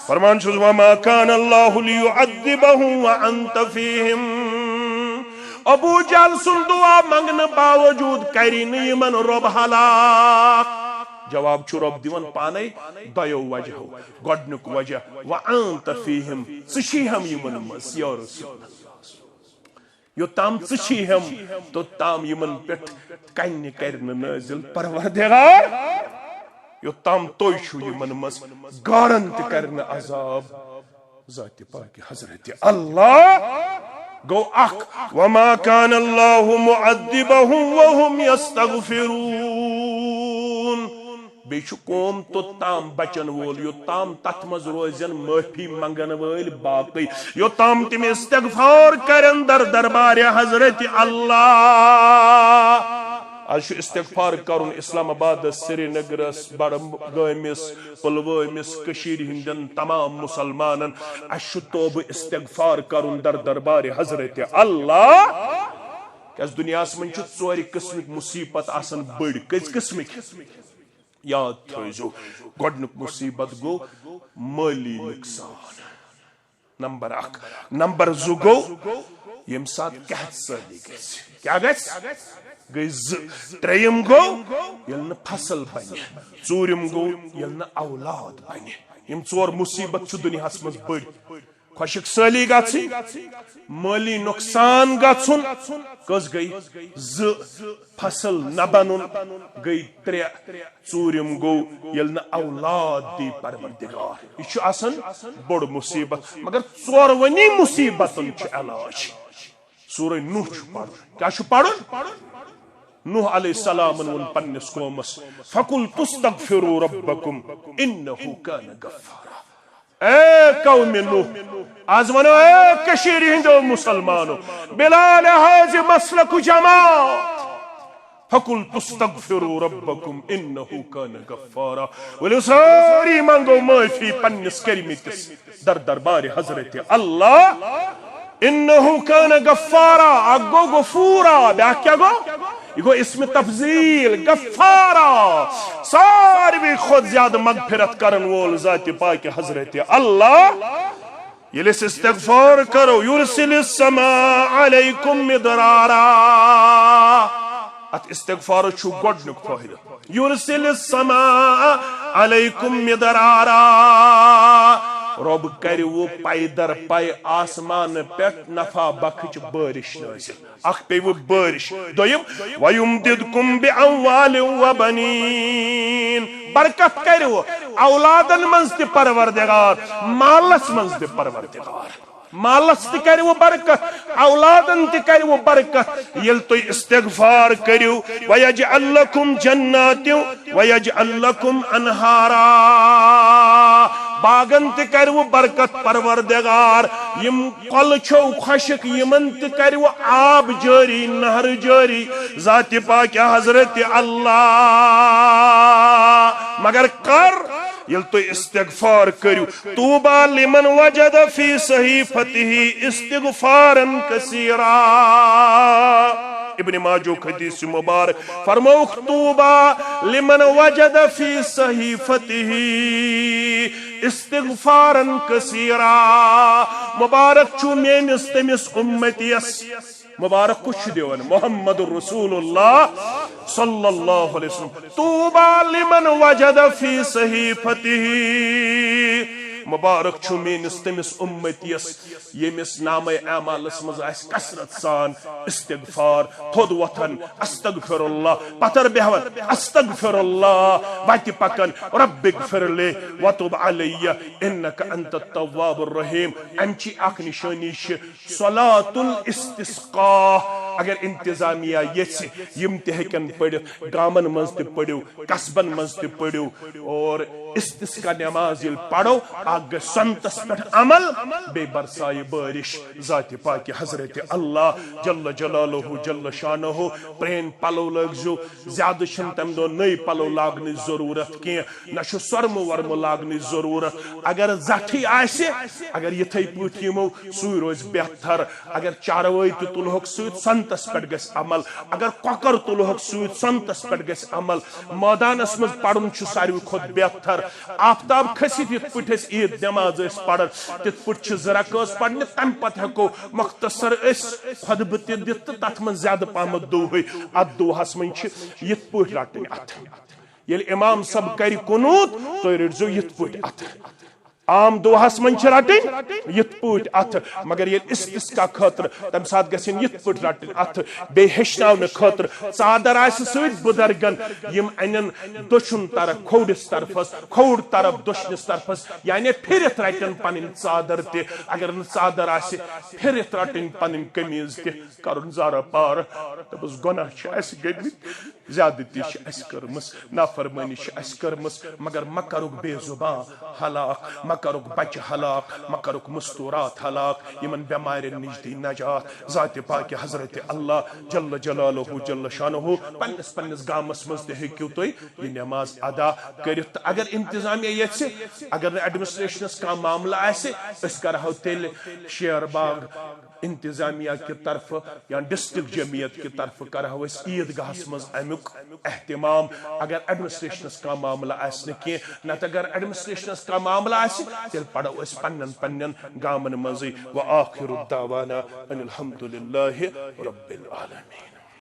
فرمان چھُس، وما كان الله ليعذبهم وأنت فيهم۔ ابو جہل سُنٛد دعا منگنہٕ باوجود کری نہٕ یِمن رۄب ہلاک۔ جواب چھُ رۄب دِوان پانے دۄیو وجہو۔ گۄڈنیُک وجہ، وأنت فيهم، ژٕ چھی ہم یِمن منٛز، یا رسول اللہ۔ یوٚتام ژٕ چھی ہم، توٚتام یِمن پٮ۪ٹھ کنہِ کرِ نہٕ نٲزِل پروردگار۔ یوٚتام تُہۍ چھِو یِمن منٛز، گارن تہِ کرِ نہٕ عذاب ذاتِ پاکِ حضرت اللہ۔ گوٚو اکھ، وما كان الله معذبهم وهم يستغفرون۔ بیٚیہِ چھُ قوم توٚتام بچن وول، یوٚتام تتھ منٛز روزن معٲفی منگن وٲلۍ باقٕے، یوٚتام تِم استغفار کرن در دربارِ حضرت اللہ۔ از چھُ استغفار کرُن اسلام آبادس، سرینگرس، بڈگٲمِس، پلوٲمِس، کٔشیٖرِ ہٕنٛدٮ۪ن تمام مسلمانن۔ اسہِ چھُ توبہٕ استغفار کرُن در دربارِ حضرت اللہ۔ کیازِ دُنیاہس منٛز چھِ ژورِ قٕسمٕکۍ مصیبت آسان بٔڑۍ۔ کٔژِ قٕسمٕکۍ؟ یاد تھٲیزیو، گۄڈنیُک مصیبت گوٚو مٲلی نقصان۔ نمبر اکھ۔ نمبر زٕ گوٚو، ییٚمہِ ساتہٕ قحط سٲلی گژھِ۔ کیٛاہ گژھِ؟ گٔے زٕ۔ ترٛیٚیِم گوٚو، ییٚلہِ نہٕ فصل بنہِ۔ ژوٗرِم گوٚو، ییٚلہِ نہٕ اولاد بنہِ۔ یِم ژور مصیبت چھِ دُنیاہَس منٛز بٔڑۍ۔ خۄشک سٲلی گژھٕنۍ، مٲلی نۄقصان گژھُن، کٔژ گٔے؟ زٕ۔ فصل نہ بنُن گٔے ترٛےٚ۔ ژوٗرِم گوٚو ییٚلہِ نہٕ اولاد دی پروردگار۔ یہِ چھُ آسان بوٚڑ مصیبت۔ مگر ژورؤنی مصیبتن چھُ علاج۔ سورہ نوح چھُ پرُن۔ کیٛاہ چھُ پرُن؟ نوح علیہ السلامن ووٚن پننِس قومس، فقلت استغفروا ربکم انہ کان غفارا۔ اے قوم نوح، از ونو اے کشیرِ ہندو مسلمانو، بلا لحاظِ مسلک و جماعت، فقلت استغفروا ربکم انہ کان غفارا۔ ؤلِو سٲری منگو معٲفی پننِس کٔرمٕتِس در دربارِ حضرت اللہ۔ انہ کان غفارا، اکھ گوٚو غفورا، بیاکھ کیٛاہ گوٚو؟ یہِ گوٚو اسمِ تفضیل، غفارا، ساروی کھۄتہٕ زیادٕ مغفرت کرن وول ذاتِ پاکِ حضرت اللہ۔ ییٚلہِ أسۍ استغفار کرو، یرسل السماء علیکم مدرارا۔ اتھ استغفارس چھُ گۄڈنیُک فٲیدٕ۔ یرسل السماء علیکم مدرارا۔ رۄب کرِ وۄنۍ پے در پے آسمان پٮ۪ٹھ نفع بخش بٲرِش نٲزِل۔ اکھ پیٚیہِ وۄنۍ بٲرِش۔ دوٚیِم، ویمددکم باموال وبنین۔ برکت کرِ وۄنۍ اولادن منٛز تہِ پروردگار، مالس منٛز تہِ پروردگار۔ مالس تہِ کرِ وۄنۍ برکت، اولادن تہِ کرِ وۄنۍ برکت۔ ییٚلہِ تُہۍ استغفار کٔرِو، ویجعل لکم جنات ویجعل لکم انہارا۔ باغن تہِ کرِ وۄنۍ برکت پروردگار۔ یِم کۄلہٕ چھو خۄشک، یِمن تہِ کرِ وۄنۍ آب جٲری، نہر جٲری، ذاتِ پاکِ حضرت اللہ۔ مگر کر؟ ییٚلہِ تُہۍ استغفار کٔرِو۔ طوبی لمن وجد فی صحیفته استغفارا کثیرا۔ ابن ماجہ حدیث مبارک فرمووُکھ، طوبی لمن وجد فی صحیفته استغفارا کثیرا۔ مبارک چھُ میٲنِس تٔمِس اُمتیس۔ مبارک کُس چھُ دِوان؟ محمد رسول اللہ صلی اللہ علیہ وسلم۔ طوبی لمن وجد فی صحیفته۔ مبارک چھُ میٲنِس تٔمِس اُمتیس، ییٚمِس نامہ اعمالس منٛز آسہِ کثرت سان استغفار، تھوٚد وۄتھان استغفر اللہ، پتھر بیہوان استغفر اللہ، وتہِ پکان رب اغفر لی وتب علی انک انت التواب الرحیم۔ امچی اکھ نشانی چھِ صلاۃ الاستسقاء۔ اگر انتظامیہ یژھِ، یِم تہِ ہیٚکن پٔرِتھ، گامن منٛز تہِ پٔرِو، قصبن منٛز تہِ پٔرِو، اور استسقاء نماز ییٚلہِ پرو، اکھ گژھِ سنتس پٮ۪ٹھ عمل، بیٚیہِ برسایہِ بٲرِش۔ ذاتِ پاکِ حضرت اللہ جل جلالہ جل شانہ، پرٛٲنۍ پلو لٲگزیو، زیادٕ چھِنہٕ تمہِ دۄہ نٔے پلو لاگنٕچ ضروٗرت کینٛہہ۔ نہ چھُ سۄرمہٕ وۄرمہٕ لاگنٕچ ضروٗرت۔ اگر زٹھٕے آسہِ، اگر یِتھے پٲٹھۍ یِمو، سُے روزِ بہتر۔ اگر چاروٲے تہِ تُلہوکھ سۭتۍ، سنتس پٮ۪ٹھ گژھِ عمل۔ اگر کۄکر تُلہوکھ سۭتۍ، سنتس پٮ۪ٹھ گژھِ عمل۔ مٲدانس منٛز پرُن چھُ ساروی کھۄتہٕ بہتر۔ آفتاب کھٔسِتھ یِتھ پٲٹھۍ أسۍ عیٖد نماز ٲسۍ پران، تِتھ پٲٹھۍ چھِ زٕ رکٲژ پرنہِ، تمہِ پتہٕ ہٮ۪کو مختصر أسۍ خطبہٕ تہِ دِتھ تہٕ تتھ منٛز زیادٕ پہمتھ دُعہٕے۔ اتھ دُعہس منٛز چھِ یِتھ پٲٹھۍ رٹٕنۍ اتھٕ۔ ییٚلہِ امام صٲب کرِ قنوت، تُہۍ رٔٹزیو یِتھ پٲٹھۍ اتھٕ۔ عام دُعاہس منٛز چھِ رٹٕنۍ یِتھ پٲٹھۍ اتھٕ، مگر ییٚلہِ استسقا خٲطرٕ، تمہِ ساتہٕ گژھن یِتھ پٲٹھۍ رٹٕنۍ اتھٕ۔ بیٚیہِ ہیٚچھناونہٕ خٲطرٕ، ژادر آسہِ سۭتۍ بُزرگن، یِم انن دٔچھُن طرف کھوورِس طرفس، کھووُر طرف دٔچھنِس طرفس، یعنی پھِرِتھ رٹن پنٕنۍ ژادر تہِ۔ اگر نہٕ ژادر آسہِ، پھِرِتھ رٹٕنۍ پنٕنۍ قمیٖض تہِ، کرُن زارا پار۔ دوٚپُس، گۄناہ چھِ اسہِ گٔمٕتۍ، زیادتی چھِ اسہِ کٔرمٕژ، نافرمٲنی چھِ اسہِ کٔرمٕژ، مگر مہ کرُکھ بے زبان ہلاک، مہ کرُکھ بچہِ ہلاک، مہ کرُکھ مستورات ہلاک، یِمن بٮ۪مارٮ۪ن نِش دی نجات۔ ذاتِ پاکِ حضرت اللہ جل جلالہ جل شانہ، پننِس پننِس گامس منٛز تہِ ہیٚکِو تُہۍ یہِ نماز ادا کٔرِتھ۔ تہٕ اگر انتظامیہ یژھِ، اگر نہٕ ایڈمنسٹریشنس کانٛہہ معاملہٕ آسہِ، أسۍ کرہو تیٚلہِ شیر باغ انتظامیہ کہِ طرفہٕ یا ڈسٹرکٹ جمعیت کہِ طرفہٕ کرہو أسۍ عیٖدگاہس منٛز امیُک اہتمام۔ اگر ایڈمنسٹریشنس کانٛہہ معاملہٕ آسہِ نہٕ کینٛہہ، نتہٕ اگر ایڈمنسٹریشنس کانٛہہ معاملہٕ آسہِ، تیٚلہِ پرو أسۍ پننٮ۪ن پننٮ۪ن گامن منٛزٕے۔ وآخر دعوانا ان الحمد للہ رب العالمین۔